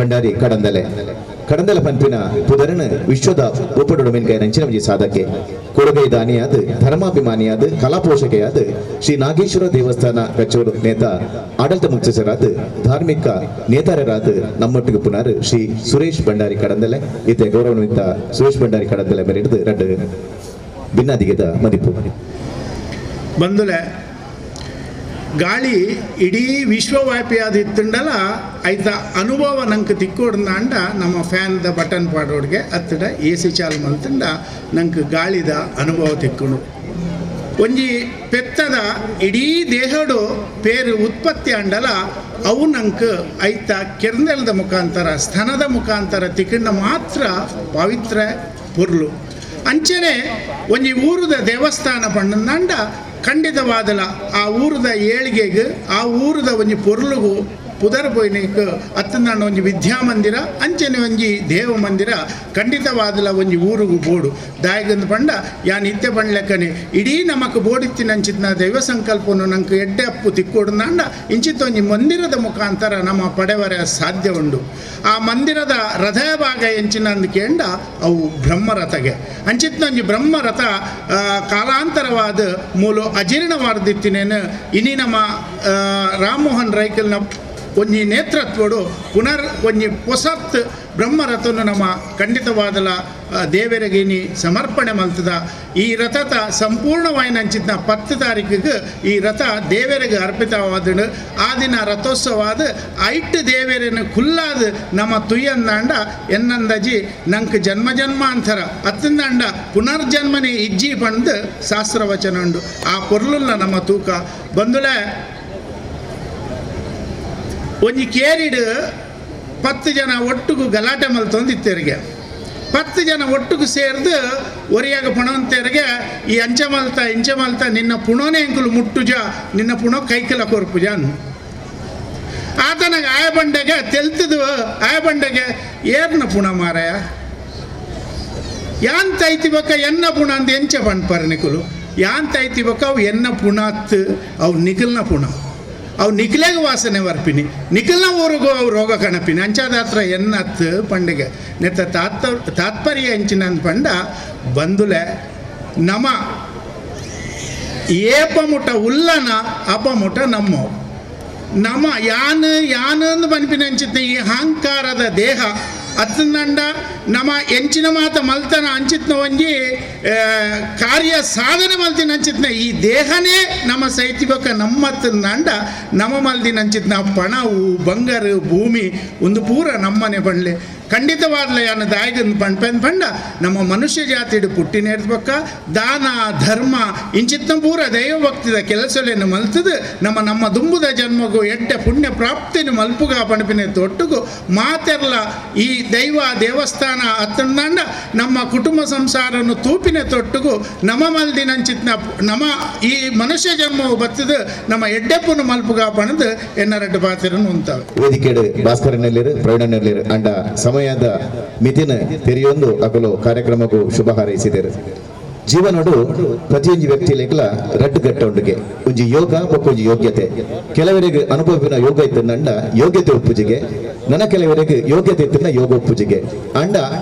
ಭಂಡಾರಿ ಕಡಂದಲೆ ಕಡಂದಲ ಪಂಪಿನ ಪುದರನು ವಿಶ್ವದ ಒಪ್ಪಡು ಮೆನ್ಕೈನಂಚಿನ ಒಂಜಿ ಸಾಧಕೆ ಕೊಡುಗೈ ದಾನಿಯಾದ ಧರ್ಮಾಭಿಮಾನಿಯಾದ ಕಲಾಪೋಷಕೆಯಾದ ಶ್ರೀ ನಾಗೇಶ್ವರ ದೇವಸ್ಥಾನ ಕಚ್ಚೂರು ನೇತ ಆಡಳಿತ ಮುಖ್ಯಸ್ಥರಾದ ಧಾರ್ಮಿಕ ನೇತಾರರಾದ ನಮ್ಮೊಟ್ಟಿಗೆ ಪುನರ್ ಶ್ರೀ ಸುರೇಶ್ ಭಂಡಾರಿ ಕಡಂದಲೆ ಈತ ಗೌರವಾನ್ವಿತ ಸುರೇಶ್ ಭಂಡಾರಿ ಕಡಂದಲೆ ಮೇರಿಡಿದು ರಡ್ಡು ಭಿನ್ನಾದಿಗೆದ ಮದಿಪು. ಬಂದುಲೆ ಗಾಳಿ ಇಡೀ ವಿಶ್ವವ್ಯಾಪಿಯಾದ ಇತ್ತಂಡಲ ಐತ ಅನುಭವ ನಂಗೆ ತಿಕ್ಕೋಡ್ನಾಂಡ ನಮ್ಮ ಫ್ಯಾನ್ದ ಬಟನ್ ಪಾಡೋಡ್ಗೆ ಅತ್ತಡ ಎ ಸಿ ಚಾಲು ಮಲ್ತಂಡ ನಂಗೆ ಗಾಳಿದ ಅನುಭವ ತಿಕ್ಕೊಂಡು. ಒಂಜಿ ಪೆತ್ತದ ಇಡೀ ದೇಹಡು ಪೇರು ಉತ್ಪತ್ತಿ ಅಂಡಲ ಅವು ನಂಗೆ ಐತ ಕೆರ್ನೆಲದ ಮುಖಾಂತರ ಸ್ತನದ ಮುಖಾಂತರ ತಿಕ್ಕಂಡ ಮಾತ್ರ ಪವಿತ್ರ ಪೊರ್ಲು. ಅಂಚನೆ ಒಂಜಿ ಊರದ ದೇವಸ್ಥಾನ ಪಂಡಂದಾಂಡ ಖಂಡಿತವಾದಲ ಆ ಊರದ ಏಳಿಗೆಗೆ ಆ ಊರದ ಒಂಜಿ ಪೊರ್ಲುಗು ಪುದರ್ ಪೋಯಿನಕ್ಕೆ ಅತ್ತಂದಾಂಡ ಒಂಜಿ ವಿದ್ಯಾಮಂದಿರ ಅಂಚನೆ ಒಂಜಿ ದೇವ ಮಂದಿರ ಖಂಡಿತವಾದಲ ಒಂಜಿ ಊರುಗು ಬೋಡು. ದಾಯಗಂದು ಪಂಡ ಯಾನ್ ಇತ್ತೆ ಪಂಡ್ಲೆಕ್ಕನೆ ಇಡೀ ನಮಕ್ ಬೋಡಿತ್ತಿನಂಚಿತ್ನ ದೈವ ಸಂಕಲ್ಪನು ನಂಗೆ ಎಡ್ಡೆ ಅಪ್ಪು ತಿಕ್ಕೋಡ್ನಾಂಡ ಇಂಚಿತ್ತ ಒಂಜಿ ಮಂದಿರದ ಮುಖಾಂತರ ನಮ್ಮ ಪಡೆವರೆ ಸಾಧ್ಯ ಉಂಡು. ಆ ಮಂದಿರದ ರಥಯ ಭಾಗ ಎಂಚಿನ ಅಂದ್ಕೇಂಡ ಅವು ಬ್ರಹ್ಮರಥಗೆ ಅಂಚಿತ್ನ ಒಂಜಿ ಬ್ರಹ್ಮರಥ ಕಾಲಾಂತರವಾದ ಮೂಲ ಅಜೀರ್ಣವಾರ್ದಿತ್ತಿನೇನು ಇನಿ ನಮ್ಮ ರಾಮಮೋಹನ್ ರೈಕಲ್ನ ಒಂಜಿ ನೇತೃತ್ವಡು ಪುನರ್ ಒಂಜಿ ಪೊಸತ್ ಬ್ರಹ್ಮರಥನು ನಮ್ಮ ಖಂಡಿತವಾದಲ ದೇವರಿಗಿನಿ ಸಮರ್ಪಣೆ ಮಲ್ತದ. ಈ ರಥತ ಸಂಪೂರ್ಣವಾಯಿನ ಅಂಚಿತ್ನ 10 ತಾರೀಕಿಗೆ ಈ ರಥ ದೇವರಿಗೆ ಅರ್ಪಿತವಾದನು. ಆ ದಿನ ರಥೋತ್ಸವಾದ ಐಟ್ ದೇವರನ್ನು ಕುಲ್ಲಾದ ನಮ್ಮ ತುಯ್ಯಂದಾಂಡ ಎನ್ನಂದಜಿ ನಂಗೆ ಜನ್ಮ ಜನ್ಮಾಂತರ ಅತ್ತಂದಾಂಡ ಪುನರ್ಜನ್ಮನೆ ಇಜ್ಜಿ ಪಂದು ಶಾಸ್ತ್ರವಚನ ಉಂಡು. ಆ ಪೊರ್ಲುಲ್ಲ ನಮ್ಮ ತೂಕ ಬಂದುಲೆ ಒಂಜಿ ಕೇರಿಡು 10 ಜನ ಒಟ್ಟುಗು ಗಲಾಟೆ ಮಲ್ತೊಂದಿತ್ತೆರಿಗೆ 10 ಜನ ಒಟ್ಟುಗು ಸೇರಿದು ಒರಿಯಾಗ ಪುಣಂತೆರಿಗೆ ಈ ಅಂಚ ಮಲ್ತ ಇಂಚ ಮಲ್ತ ನಿನ್ನ ಪುಣೋನೆ ಅಂಕುಲು ಮುಟ್ಟುಜ ನಿನ್ನ ಪುಣೋ ಕೈಕಲ ಕೊರ್ಪುಜ ಅನ್ನು ಆತನಾಗ ಆಯ ಬಂಡೆಗೆ ತೆಲ್ತದು ಆಯ ಬಂಡೆಗೆ ಏರ್ನ ಪುಣ ಮಾರಾಯ ಯಾನ್ ತೈತಿ ಬಕ್ಕ ಎನ್ನ ಪುಣ ಅಂದ ಎಂಚ ಪಣ್ಪರ್ ನಿಕುಲು ಯಾನ್ ತೈತಿ ಬಕ್ಕ ಅವು ಎನ್ನ ಪುಣಾತ್ ಅವು ನಿಖಲ್ನ ಪುಣ ಅವು ನಿಖಲೆಗೆ ವಾಸನೆ ವರ್ಪಿನಿ ನಿಖಲ್ನ ಊರಿಗೂ ಅವು ರೋಗ ಕಣಪಿನಿ ಅಂಚಾದಾತ್ರ ಎನ್ನತ್ತು ಪಂಡಿಗೆ ನೆತ್ತ ತಾತ್ಪರ್ಯ ಎಂಚಿನ ಪಂಡ ಬಂದುಲೆ ನಮ ಏಪಮುಟ ಉಲ್ಲನ ಅಪಮುಟ ನಮ್ಮ ನಮ ಯಾನು ಯಾನಂದು ಬನ್ಪಿನ ಅಂಚಿತ್ತ ಈ ಅಹಂಕಾರದ ದೇಹ ಅತ್ತಂದಂಡ ನಮ್ಮ ಎಂಚಿನ ಮಾತ ಮಲ್ತನ ಅಂಚಿತ್ನ ಒಂಜಿ ಕಾರ್ಯ ಸಾಧನೆ ಮಲ್ತಿನ ಅಂಚಿತ್ನ ಈ ದೇಹನೇ ನಮ್ಮ ಸೈತಿಬಕ ನಮ್ಮತ್ತಂದಂಡ ನಮ್ಮ ಮಲ್ದಿನ ಅಂಚಿತ್ನ ಪಣವು ಬಂಗಾರು ಭೂಮಿ ಒಂದು ಪೂರ ನಮ್ಮನೆ ಬಂಡ್ಲೆ ಖಂಡಿತವಾದ್ಲ ಯಾನು ದಾಯಿಗಂದು ಪಂಡ್ಪೆನ್ ಪಂಡ ನಮ್ಮ ಮನುಷ್ಯ ಜಾತಿಡು ಪುಟ್ಟಿನೇರ್ಬಕ್ಕ ದಾನ ಧರ್ಮ ಇಂಚಿತ್ನ ಪೂರ ದೈವಭಕ್ತಿದ ಕೆಲಸಲೇನು ಮಲ್ತದು ನಮ್ಮ ನಮ್ಮ ದುಂಬುದ ಜನ್ಮಗೂ ಎಡ್ಡೆ ಪುಣ್ಯ ಪ್ರಾಪ್ತಿನ ಮಲ್ಪುಗ ಪಣಪಿನ ತೊಟ್ಟುಗು ಮಾತೆರ್ಲ ಈ ದೈವ ದೇವಸ್ಥಾನ ಅತ್ತಂದಾಂಡ ನಮ್ಮ ಕುಟುಂಬ ಸಂಸಾರನು ತೂಪಿನ ತೊಟ್ಟುಗು ನಮ್ಮ ಮಲ್ದಿನಂಚಿತ್ನ ನಮ್ಮ ಈ ಮನುಷ್ಯ ಜನ್ಮವು ಬತ್ತದು ನಮ್ಮ ಎಡ್ಡೆಪ್ಪನು ಮಲ್ಪುಗ ಪಣದು ಎನ್ನರಡ್ಡು ಪಾತಿರನ್ನು ಉಂತಾವೆ. ವೇದಿಕೆಡು ಭಾಸ್ಕರನಲ್ಲಿರು ಪ್ರವೀಣನಲ್ಲಿರು ಅಂಡ ಸಮಯದ ಮಿತಿನ ತೆರೆಯೊಂದು ಅಗಲು ಕಾರ್ಯಕ್ರಮಕ್ಕೂ ಶುಭ ಹಾರೈಸಿದರು. ಜೀವನಡು ಪ್ರತಿಯೊಂದು ವ್ಯಕ್ತಿ ಲೇಖಲ ರಡ್ಡು ಗಟ್ಟ ಉಂಡುಗೆ ಒಂಜಿ ಯೋಗ ಬೊಕ್ಕೊಂಜಿ ಯೋಗ್ಯತೆ. ಕೆಲವರಿಗೆ ಅನುಭವಿನ ಯೋಗ ಇತ್ತಂಡ ಯೋಗ್ಯತೆ ಒಪ್ಪುಜಿಗೆ, ನನ್ನ ಕೆಲವರಿಗೆ ಯೋಗ್ಯತೆ ಇತ್ತಂಡ ಯೋಗ ಒಪ್ಪುಜಿಗೆ. ಅಂಡ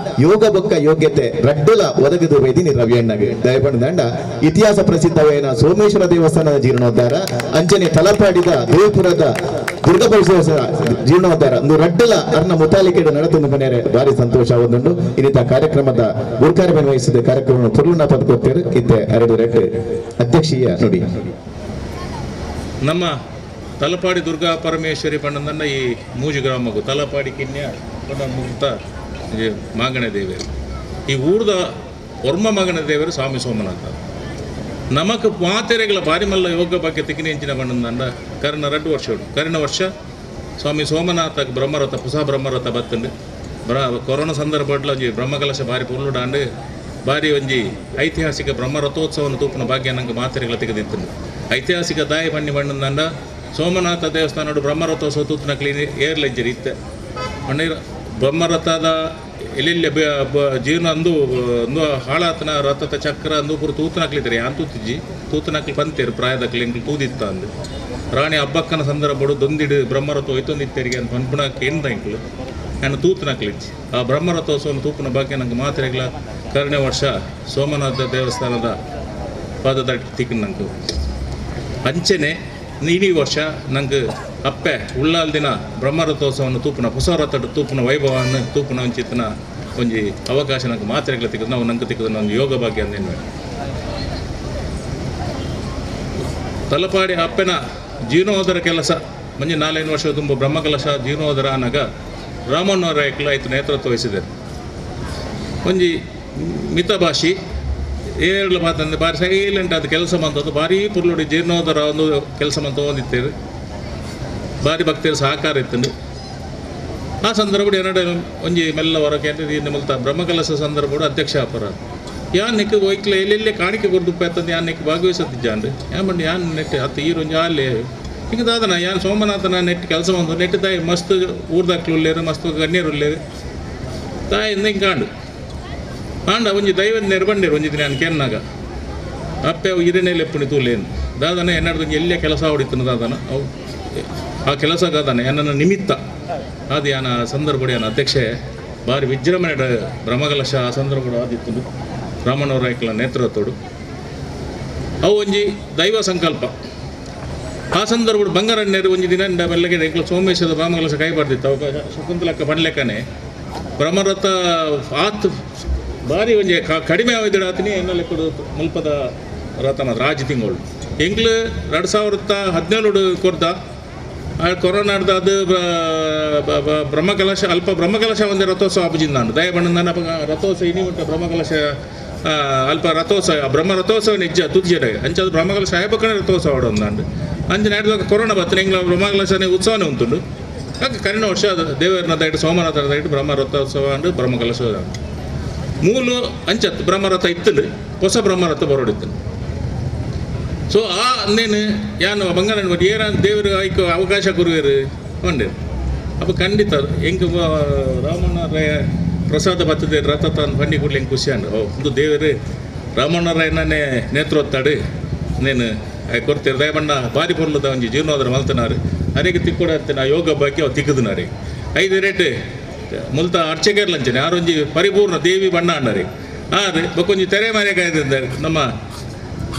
ಯೋಗ ಬೊಕ್ಕ ಯೋಗ್ಯತೆ ರಡ್ಡುಲ ಒದಗದು ವೈದಿನಿ ರವಿಯಣ್ಣಗೆ ದಯಪಂಡ ಇತಿಹಾಸ ಪ್ರಸಿದ್ಧವೇನ ಸೋಮೇಶ್ವರ ದೇವಸ್ಥಾನದ ಜೀರ್ಣೋದ್ಧಾರ, ಅಂಚನೆ ತಲಪಾಡಿದ ದೇವಪುರದ ದುರ್ಗಾ ಪರಿಸರ ಜೀರ್ಣೋದ್ಧಾರ ಒಂದು ರಡ್ಡಲ ಅರ್ನ ಮುತಾಲಿಕೆ ನಡತೊಂದು ಮನೆಯರೆ ಭಾರಿ ಸಂತೋಷ ಒಂದುಂಡು. ಇನ್ನಿತ ಕಾರ್ಯಕ್ರಮದ ಗುರುಕಾರ್ಯ ವಹಿಸಿದ ಕಾರ್ಯಕ್ರಮವನ್ನು ಪುರ್ಲುನ ಪದಕೊತ್ತೇರು ಇತ್ತೆ ಅರಡು ರೆಡ್ ಅಧ್ಯಕ್ಷೀಯ ನುಡಿ. ನಮ್ಮ ತಲಪಾಡಿ ದುರ್ಗಾ ಪರಮೇಶ್ವರಿ ಪಂಡಂದನ್ನ ಈ ಮೂಜು ಗ್ರಾಮಕ್ಕೂ ತಲಪಾಡಿ ಕಿನ್ಯ ಮುಕ್ತ ಮಾಗಣೆ ದೇವರು ಈ ಊರ್ದ ಒರ್ಮ ಮಗನ ದೇವರು ಸ್ವಾಮಿ ಸೋಮನಾಥ. ನಮಕ್ ಮಾತೆರೆಗಳ ಬಾರಿಮಲ್ಲ ಯೋಗ ಬಗ್ಗೆ ತಿಕ್ಕಿನ ಎಂಚಿನ ಬಣ್ಣಂದಂಡ ಕರ್ಣ ರಡ್ಡು ವರ್ಷ ಕರ್ಣ ವರ್ಷ ಸ್ವಾಮಿ ಸೋಮನಾಥ ಬ್ರಹ್ಮರಥ ಹೊಸ ಬ್ರಹ್ಮರಥ ಬತ್ತಂಡು ಕೊರೋನಾ ಸಂದರ್ಭಡ್ಲ ಒಂಜಿ ಬ್ರಹ್ಮಕಲಶ ಬಾರಿ ಪೊರ್ಲುಡಾಂಡು ಬಾರಿ ಒಂಜಿ ಐತಿಹಾಸಿಕ ಬ್ರಹ್ಮರಥೋತ್ಸವನ ತೂಪುನ ಭಾಗ್ಯ ನಂಗೆ ಮಾತೆರೆಗಳ ತೆಗೆದಿತ್ತು. ಐತಿಹಾಸಿಕ ದಾಯಿ ಬನ್ನಿ ಬಣ್ಣಂದಂಡ ಸೋಮನಾಥ ದೇವಸ್ಥಾನಡು ಬ್ರಹ್ಮರಥೋತ್ಸವ ತೂತನ ಕ್ಲೀನಿ ಏರ್ಲೆಜ್ಜರಿ ಇತ್ತೆ ಪಂಡ ಬ್ರಹ್ಮರಥದ ಎಲ್ಲೆಲ್ಲಿ ಜೀರ್ಣ ಅಂದು ಅಂದು ಹಾಳಾತನ ರಥದ ಚಕ್ರ ಅಂದು ಪೂರ ತೂತನಕ್ಲಿದ್ದಾರೆ ಯಾನ್ ತೂತಿಜ್ಜಿ ತೂತನಕ್ಲಿ ಪಂತೇರು ಪ್ರಾಯದಕ್ಲಿ ಎಂಕ್ಲು ತೂದಿತ್ತ ಅಂದು ರಾಣಿ ಹಬ್ಬಕ್ಕನ ಸಂದರ್ಭಡು ದೊಂದಿಡು ಬ್ರಹ್ಮರಥ ಒಯ್ತೊಂದಿತ್ತೇರಿಗೆ ಅಂತ ಪನ್ಪುಣ ಕೇಂದ್ರ ಎಂಕ್ಲು ನಾನು ತೂತನಕ್ಲಿಜ್ಜಿ ಆ ಬ್ರಹ್ಮರಥೋತ್ಸವನ ತೂಪುನ ಬಗ್ಗೆ ನಂಗೆ ಮಾತ್ರೆಗಳ ಕರುಣೆ ವರ್ಷ ಸೋಮನಾಥ ದೇವಸ್ಥಾನದ ಪಾದದ ತಿಕ್ಕ ನಂಗೆ ಅಂಚೆನೆ ಇಡೀ ವರ್ಷ ನಂಗೆ ಅಪ್ಪೆ ಉಳ್ಳಾಲ್ ದಿನ ಬ್ರಹ್ಮರಥೋತ್ಸವವನ್ನು ತೂಪುನ ಹೊಸ ರಥ ತೂಪುನ ವೈಭವವನ್ನು ತೂಪುನ ಒಂಚಿತನ ಒಂಜಿ ಅವಕಾಶ ನಂಗೆ ಮಾತ್ರೆಗಳ ತಿಕ್ಕದು ನಾವು ನಂಗೆ ತಿಕ್ಕದು ನಂಗೆ ಯೋಗ ಭಾಗ್ಯ ಅಂದೇನು ತಲಪಾಡಿ ಅಪ್ಪೆನ ಜೀರ್ಣೋದರ ಕೆಲಸ ಮಂಜೆ 4-5 ವರ್ಷ ತುಂಬ ಬ್ರಹ್ಮಕಲಶ ಜೀರ್ಣೋದರ ಅನ್ನಾಗ ರಾಮಣ್ಣವರ ಆಯ್ತು ನೇತೃತ್ವ ವಹಿಸಿದರು. ಒಂಜಿ ಮಿತಭಾಷಿ ಏಳು ಮಾತಂದ್ರೆ ಭಾರಿ ಸೈಲೆಂಟ್ ಅದು ಕೆಲಸ ಮಂತದ್ದು ಭಾರಿ ಪುರ್ಲುಡಿ ಜೀರ್ಣೋದರ ಒಂದು ಕೆಲಸ ಮಂತ ಓದಿತ್ತೇವೆ ಭಾರಿ ಭಕ್ತಿಯರು ಸಹಕಾರ ಇತ್ತು. ಆ ಸಂದರ್ಭ ಎರಡು ಒಂಜಿ ಮೆಲ್ಲ ಹೊರಗೆ ಮುಲ್ತ ಬ್ರಹ್ಮಕಲಶ ಸಂದರ್ಭ ಅಧ್ಯಕ್ಷ ಅಪರ ಯಾನ್ ನೆಕ್ ಒಯ್ಕ್ಲೆ ಎಲ್ಲೆಲ್ಲೇ ಕಾಣಿಕೆ ಕೊಡ್ದು ತಂದು ಯಾನ್ ನೆಕ್ ಭಾಗವಹಿಸತ್ತಿದ್ದಾನ್ರಿ ಯಾನ್ ಬಂದು ಯಾನ್ ನೆಟ್ ಹತ್ತು ಈರೊಂಜಿ ಅಲ್ಲಿ ಹಿಂಗೆ ದಾದನ ಯಾನ್ ಸೋಮನಾಥನ ನೆಟ್ ಕೆಲಸ ಬಂದು ನೆಟ್ ತಾಯಿ ಮಸ್ತ್ ಊರ್ದಾಕ್ಲು ಉಲ್ಲೇರು ಮಸ್ತ್ ಗಣ್ಯರು ಉಲ್ಲೇರು ತಾಯಿ ಹಿಂಗೆ ಕಾಂಡು ಆಂಡ ಒಂಜಿ ದೈವದ ನೆರಬಂಡೇರು ಒಂಜಿ ದಿನ ಕೆನ್ನಾಗ ಅಪ್ಪೆ ಅವು ಹಿರೇನೇಲೆ ಎಪ್ಪುಣಿ ತೂಲೇನು ದಾದನ ಎನ್ನಾಡ್ದು ಒಂಜಿ ಎಲ್ಲೇ ಕೆಲಸ ಹೊಡಿತನ ದಾದನ ಅವು ಆ ಕೆಲಸ ಗಾದನ ಎನ್ನ ನಿಮಿತ್ತ ಅದು ಯಾನ ಸಂದರ್ಭ ಯಾನ ಅಧ್ಯಕ್ಷೆ ಭಾರಿ ವಿಜೃಂಭಣೆ ಬ್ರಹ್ಮಕಲಶ ಆ ಸಂದರ್ಭ ಆದಿತ್ತು ರಾಮಣ್ಣವರ ನೇತೃತ್ವಡು ಅವು ಒಂಜಿ ದೈವ ಸಂಕಲ್ಪ. ಆ ಸಂದರ್ಭ ಬಂಗಾರಣ್ಣರು ಒಂಜಿ ದಿನ ಬೆಲ್ಲಗೆ ಸೋಮೇಶದ ಬ್ರಹ್ಮಕಲಶ ಕೈ ಬರ್ದಿತ್ತು ಅವಾಗ ಶಕುಂತಲಕ್ಕ ಪಣ್ಲೆಕ್ಕನೆ ಬ್ರಹ್ಮರಥ ಆತ್ ಭಾರಿ ಒಂಜಿ ಕಡಿಮೆ ಆಯ್ತು ಆತನಿ ಎನ್ನೆಲ್ಲ ಕೊಡು ಮುಲ್ಪದ ರಥ ಮಾತ್ರ ರಾಜ ತಿಂಗಳು ಎಂಗ್ಲು 2017 ಕೊರ್ದ ಆ ಕೊರೋನಾಡ್ದ ಅದು ಬ್ರಹ್ಮಕಲಶ ಅಲ್ಪ ಬ್ರಹ್ಮಕಲಶ ಒಂದೇ ರಥೋತ್ಸವ ಅಪ್ಪಜಿಂದಾಂಡು ದಯ ಬಣ್ಣಂದಾನ ರಥೋತ್ಸವ ಇನಿ ಉಂಟು ಬ್ರಹ್ಮಕಲಶ ಅಲ್ಪ ರಥೋತ್ಸವ ಬ್ರಹ್ಮ ರಥೋತ್ಸವ ನಿಜ ತುದಿಜಡ ಅಂಚ ಅದು ಬ್ರಹ್ಮಕಲಶ ಆಯಪಕ್ಕನೆ ರಥೋತ್ಸವ ಆಡೋಂದಾಂಡು ಅಂಚ ನಾಡ್ದಾಗ ಕೊರೋನಾ ಬತ್ತನೆ ಎಂಗ್ಲ ಬ್ರಹ್ಮಕಲಶನೇ ಉತ್ಸವನೇ ಉಂಟುಂಡು ಹಾಗೆ ಕರಿನ ವರ್ಷ ಅದು ದೇವರನ್ನ ದಯಟ್ಟು ಸೋಮನಾಥನ ದಯಟ್ಟು ಬ್ರಹ್ಮ ರಥೋತ್ಸವ ಅಂಡು ಬ್ರಹ್ಮಕಲಶ ಮೂಲ ಅಂಚತ್ತು ಬ್ರಹ್ಮರಥ ಇತ್ತು ಹೊಸ ಬ್ರಹ್ಮರಥ ಬರೋಡಿತ್ತು. ಸೊ ಆ ಅಂದೇನು ಯಾನು ಬಂಗಾರ ಏನ ದೇವರು ಐಕ್ ಅವಕಾಶ ಕೊರುವೇರು ಒಂಡೇರು ಅಪ್ಪ ಖಂಡಿತ ಎಂಕ್ ರಾಮಣ್ಣ ರಾಯ ಪ್ರಸಾದ ಬರ್ತದೆ ರಥ ತಾನು ಬಂಡಿ ಕೂಡಲೇ ಹೆಂಗೆ ಖುಷಿ ಅಂಡು ಓ ಒಂದು ದೇವರು ರಾಮಣ್ಣ ರಾಯನೇ ನೇತೃತ್ವಾಡು ನೇನು ಕೊಡ್ತೀರಿ ದಯಬಣ್ಣ ಬಾರಿ ಪೊರ್ಲದ ಒಂಜಿ ಜೀರ್ಣೋದರ ಮಲ್ತನಾರು ಅರೆಗೆ ತಿಕ್ಕೊಡ ನಾ ಯೋಗ ಬಾಕಿ ಅವು ತಿಕ್ಕದನಾರಿ 5 ರೇಟ್ ಮುಲ್ತ ಅರ್ಚಕರ್ಲಂಚನೆ ಆರೊಂಜಿ ಪರಿಪೂರ್ಣ ದೇವಿ ಬಣ್ಣ ಅಣ್ಣರಿ ಆರು ಬಕ್ಕೊಂಜಿ ತೆರೆ ಮರೆ ಕಾಯ್ದಿದ್ದಾರೆ ನಮ್ಮ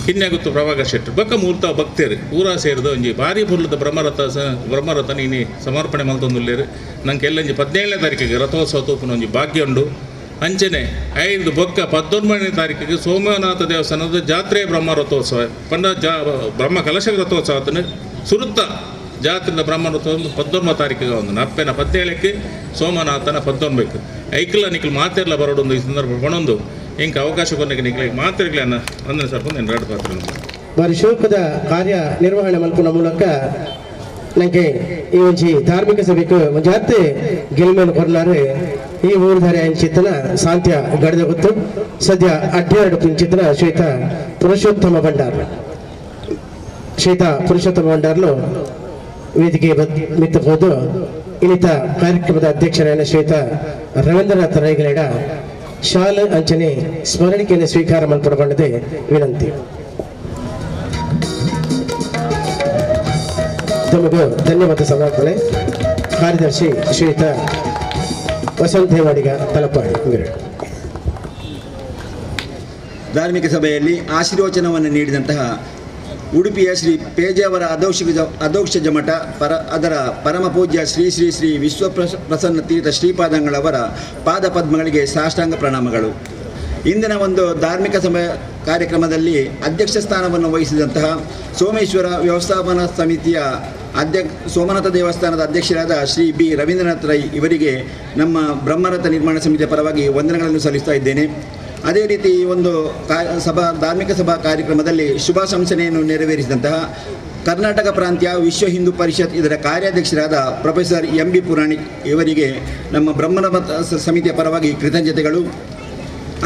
ಕಿನ್ಯಾಗುತ್ತು ಪ್ರಭಾಕರ್ ಶೆಟ್ಟರು ಬಕ್ಕ ಮೂರ್ತ ಭಕ್ತರು ಊರ ಸೇರಿದ ಒಂಜಿ ಭಾರಿ ಪುರ್ಲದ ಬ್ರಹ್ಮರಥ ಬ್ರಹ್ಮರಥ ನೀನು ಸಮರ್ಪಣೆ ಮಲ್ತೊಂದುಲ್ಲೇರು ನಂಗೆ ಎಲ್ಲಂಜಿ 17ನೇ ತಾರೀಕಿಗೆ ರಥೋತ್ಸವ ತೂಪುನ ಒಂಜಿ ಭಾಗ್ಯ ಉಂಡು. ಅಂಚನೆ 5 ಬೊಕ್ಕ 19ನೇ ತಾರೀಕಿಗೆ ಸೋಮನಾಥ ದೇವಸ್ಥಾನದ ಜಾತ್ರೆ ಬ್ರಹ್ಮರಥೋತ್ಸವ ಪಂಡ ಜಾ ಬ್ರಹ್ಮ ಕಲಶ ರಥೋತ್ಸವ ಆತನ ಸುರುತ್ತ ಜಾತ್ರೆದ ಬ್ರಹ್ಮರಥೋತ್ಸವ 19 ತಾರೀಕಿಗೆ ಒಂದು ಅಪ್ಪೆನ 17ಕ್ಕೆ ಸೋಮನಾಥನ 19ಕ್ಕೆ ಐಕ್ಲ ನಿಕ್ಲು ಮಾತೆರ್ಲ ಬರೋಡೊಂದು ಈ ಸಂದರ್ಭ ಪಣೊಂದು ಇಂಕ ಅವಕಾಶ ಕೊನೆಗೆ ನಿಕ್ಲೆ ಮಾತೆರ್ಗ್ಲ ಅಂದ್ರೆ ಸ್ವಲ್ಪ ನಾನು ಎರಡು ಪಾತ್ರ ಬಾರಿ ಶೋಕದ ಕಾರ್ಯ ನಿರ್ವಹಣೆ ಮಲ್ಪುನ ಮೂಲಕ ನನಗೆ ಈ ಒಂಜಿ ಧಾರ್ಮಿಕ ಸಭೆಗೆ ಒಂಜಾತೆ ಗೆಲ್ಮೇಲೆ ಕೊರ್ನಾರು ಈ ಊರುಧಾರೆ ಅಂಚಿತನ ಸಾಂತ್ಯ ಗಡದ ಗೊತ್ತು ಸದ್ಯ ಅಡ್ಡಾರಡು ಕಿಂಚಿತನ ಶ್ವೇತ ಪುರುಷೋತ್ತಮ ಭಂಡಾರ್ ಶ್ವೇತ ಪುರುಷೋತ್ತಮ ಭಂಡಾರ್ಲು ವೇದಿಕೆ ಮಿತ್ತಬಹುದು. ಇನ್ನಿತ ಕಾರ್ಯಕ್ರಮದ ಅಧ್ಯಕ್ಷರಾದ ಶ್ವೇತ ರವೀಂದ್ರನಾಥ ರೈಗಲೇಡ ಶಾಲ ಅಂಚನೆ ಸ್ಮರಣಿಕೆಯನ್ನು ಸ್ವೀಕಾರ ಮಲ್ಪಡಬಂಡದೆ ವಿನಂತಿ. ತಮಗೂ ಧನ್ಯವಾದ ಸಮರ್ಪಣೆ. ಕಾರ್ಯದರ್ಶಿ ಶ್ವೇತ ವಸಂತ ದೇವಾಡಿಗ ತಲಪಾಡಿ. ಧಾರ್ಮಿಕ ಸಭೆಯಲ್ಲಿ ಆಶೀರ್ವಚನವನ್ನು ನೀಡಿದಂತಹ ಉಡುಪಿಯ ಶ್ರೀ ಪೇಜಾವರ ಅಧೋಕ್ಷಜ ಮಠ ಅದರ ಪರಮ ಪೂಜ್ಯ ಶ್ರೀ ಶ್ರೀ ಶ್ರೀ ವಿಶ್ವ ಪ್ರಸನ್ನ ತೀರ್ಥ ಶ್ರೀಪಾದಂಗಳವರ ಪಾದ ಪದ್ಮಗಳಿಗೆ ಸಾಷ್ಟಾಂಗ ಪ್ರಣಾಮಗಳು. ಇಂದಿನ ಒಂದು ಧಾರ್ಮಿಕ ಸಭೆ ಕಾರ್ಯಕ್ರಮದಲ್ಲಿ ಅಧ್ಯಕ್ಷ ಸ್ಥಾನವನ್ನು ವಹಿಸಿದಂತಹ ಸೋಮೇಶ್ವರ ವ್ಯವಸ್ಥಾಪನಾ ಸಮಿತಿಯ ಸೋಮನಾಥ ದೇವಸ್ಥಾನದ ಅಧ್ಯಕ್ಷರಾದ ಶ್ರೀ ಬಿ ರವೀಂದ್ರನಾಥ್ ರೈ ಇವರಿಗೆ ನಮ್ಮ ಬ್ರಹ್ಮರಥ ನಿರ್ಮಾಣ ಸಮಿತಿಯ ಪರವಾಗಿ ವಂದನೆಗಳನ್ನು ಸಲ್ಲಿಸ್ತಾ ಇದ್ದೇನೆ. ಅದೇ ರೀತಿ ಈ ಒಂದು ಧಾರ್ಮಿಕ ಸಭಾ ಕಾರ್ಯಕ್ರಮದಲ್ಲಿ ಶುಭಾಶಂಸನೆಯನ್ನು ನೆರವೇರಿಸಿದಂತಹ ಕರ್ನಾಟಕ ಪ್ರಾಂತ್ಯ ವಿಶ್ವ ಹಿಂದೂ ಪರಿಷತ್ ಇದರ ಕಾರ್ಯಾಧ್ಯಕ್ಷರಾದ ಪ್ರೊಫೆಸರ್ ಎಂ ಬಿ ಪುರಾಣಿಕ್ ಇವರಿಗೆ ನಮ್ಮ ಬ್ರಹ್ಮರಥ ಸಮಿತಿಯ ಪರವಾಗಿ ಕೃತಜ್ಞತೆಗಳು.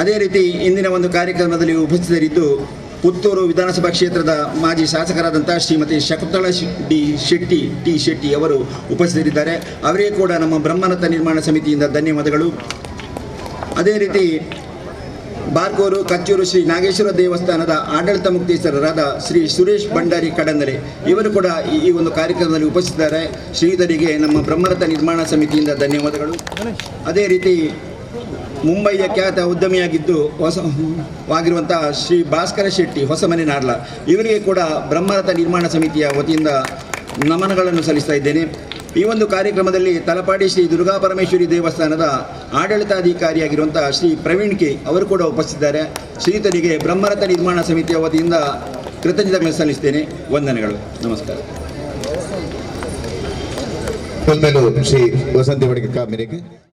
ಅದೇ ರೀತಿ ಇಂದಿನ ಒಂದು ಕಾರ್ಯಕ್ರಮದಲ್ಲಿ ಉಪಸ್ಥಿತರಿದ್ದು ಪುತ್ತೂರು ವಿಧಾನಸಭಾ ಕ್ಷೇತ್ರದ ಮಾಜಿ ಶಾಸಕರಾದಂಥ ಶ್ರೀಮತಿ ಶಕುಂತಲಾ ಟಿ ಶೆಟ್ಟಿ ಅವರು ಉಪಸ್ಥಿತರಿದ್ದಾರೆ. ಅವರಿಗೆ ಕೂಡ ನಮ್ಮ ಬ್ರಹ್ಮರಥ ನಿರ್ಮಾಣ ಸಮಿತಿಯಿಂದ ಧನ್ಯವಾದಗಳು. ಅದೇ ರೀತಿ ಬಾರ್ಕೂರು ಕಚ್ಚೂರು ಶ್ರೀ ನಾಗೇಶ್ವರ ದೇವಸ್ಥಾನದ ಆಡಳಿತ ಮುಕ್ತೇಶ್ವರರಾದ ಶ್ರೀ ಸುರೇಶ್ ಭಂಡಾರಿ ಕಡಂದರೆ ಇವರು ಕೂಡ ಈ ಒಂದು ಕಾರ್ಯಕ್ರಮದಲ್ಲಿ ಉಪಸ್ಥಿತರಿದ್ದಾರೆ. ಶ್ರೀಧರಿಗೆ ನಮ್ಮ ಬ್ರಹ್ಮರಥ ನಿರ್ಮಾಣ ಸಮಿತಿಯಿಂದ ಧನ್ಯವಾದಗಳು. ಅದೇ ರೀತಿ ಮುಂಬಯಿಯ ಖ್ಯಾತ ಉದ್ಯಮಿಯಾಗಿದ್ದು ಹೊಸವಾಗಿರುವಂಥ ಶ್ರೀ ಭಾಸ್ಕರ ಶೆಟ್ಟಿ ಹೊಸಮನೆ ನಾರ್ಲ ಇವರಿಗೆ ಕೂಡ ಬ್ರಹ್ಮರಥ ನಿರ್ಮಾಣ ಸಮಿತಿಯ ವತಿಯಿಂದ ನಮನಗಳನ್ನು ಸಲ್ಲಿಸ್ತಾ ಇದ್ದೇನೆ. ಈ ಒಂದು ಕಾರ್ಯಕ್ರಮದಲ್ಲಿ ತಲಪಾಡಿ ಶ್ರೀ ದುರ್ಗಾ ಪರಮೇಶ್ವರಿ ದೇವಸ್ಥಾನದ ಆಡಳಿತಾಧಿಕಾರಿಯಾಗಿರುವಂಥ ಶ್ರೀ ಪ್ರವೀಣ್ ಕೆ ಅವರು ಕೂಡ ಉಪಸ್ಥಿತಿದ್ದಾರೆ. ಶ್ರೀತರಿಗೆ ಬ್ರಹ್ಮರಥ ನಿರ್ಮಾಣ ಸಮಿತಿಯ ವತಿಯಿಂದ ಕೃತಜ್ಞತೆಗಳನ್ನು ಸಲ್ಲಿಸ್ತೇನೆ. ವಂದನೆಗಳು. ನಮಸ್ಕಾರ. ಶ್ರೀ ವಸಂತ ಮೇರೆಗೆ.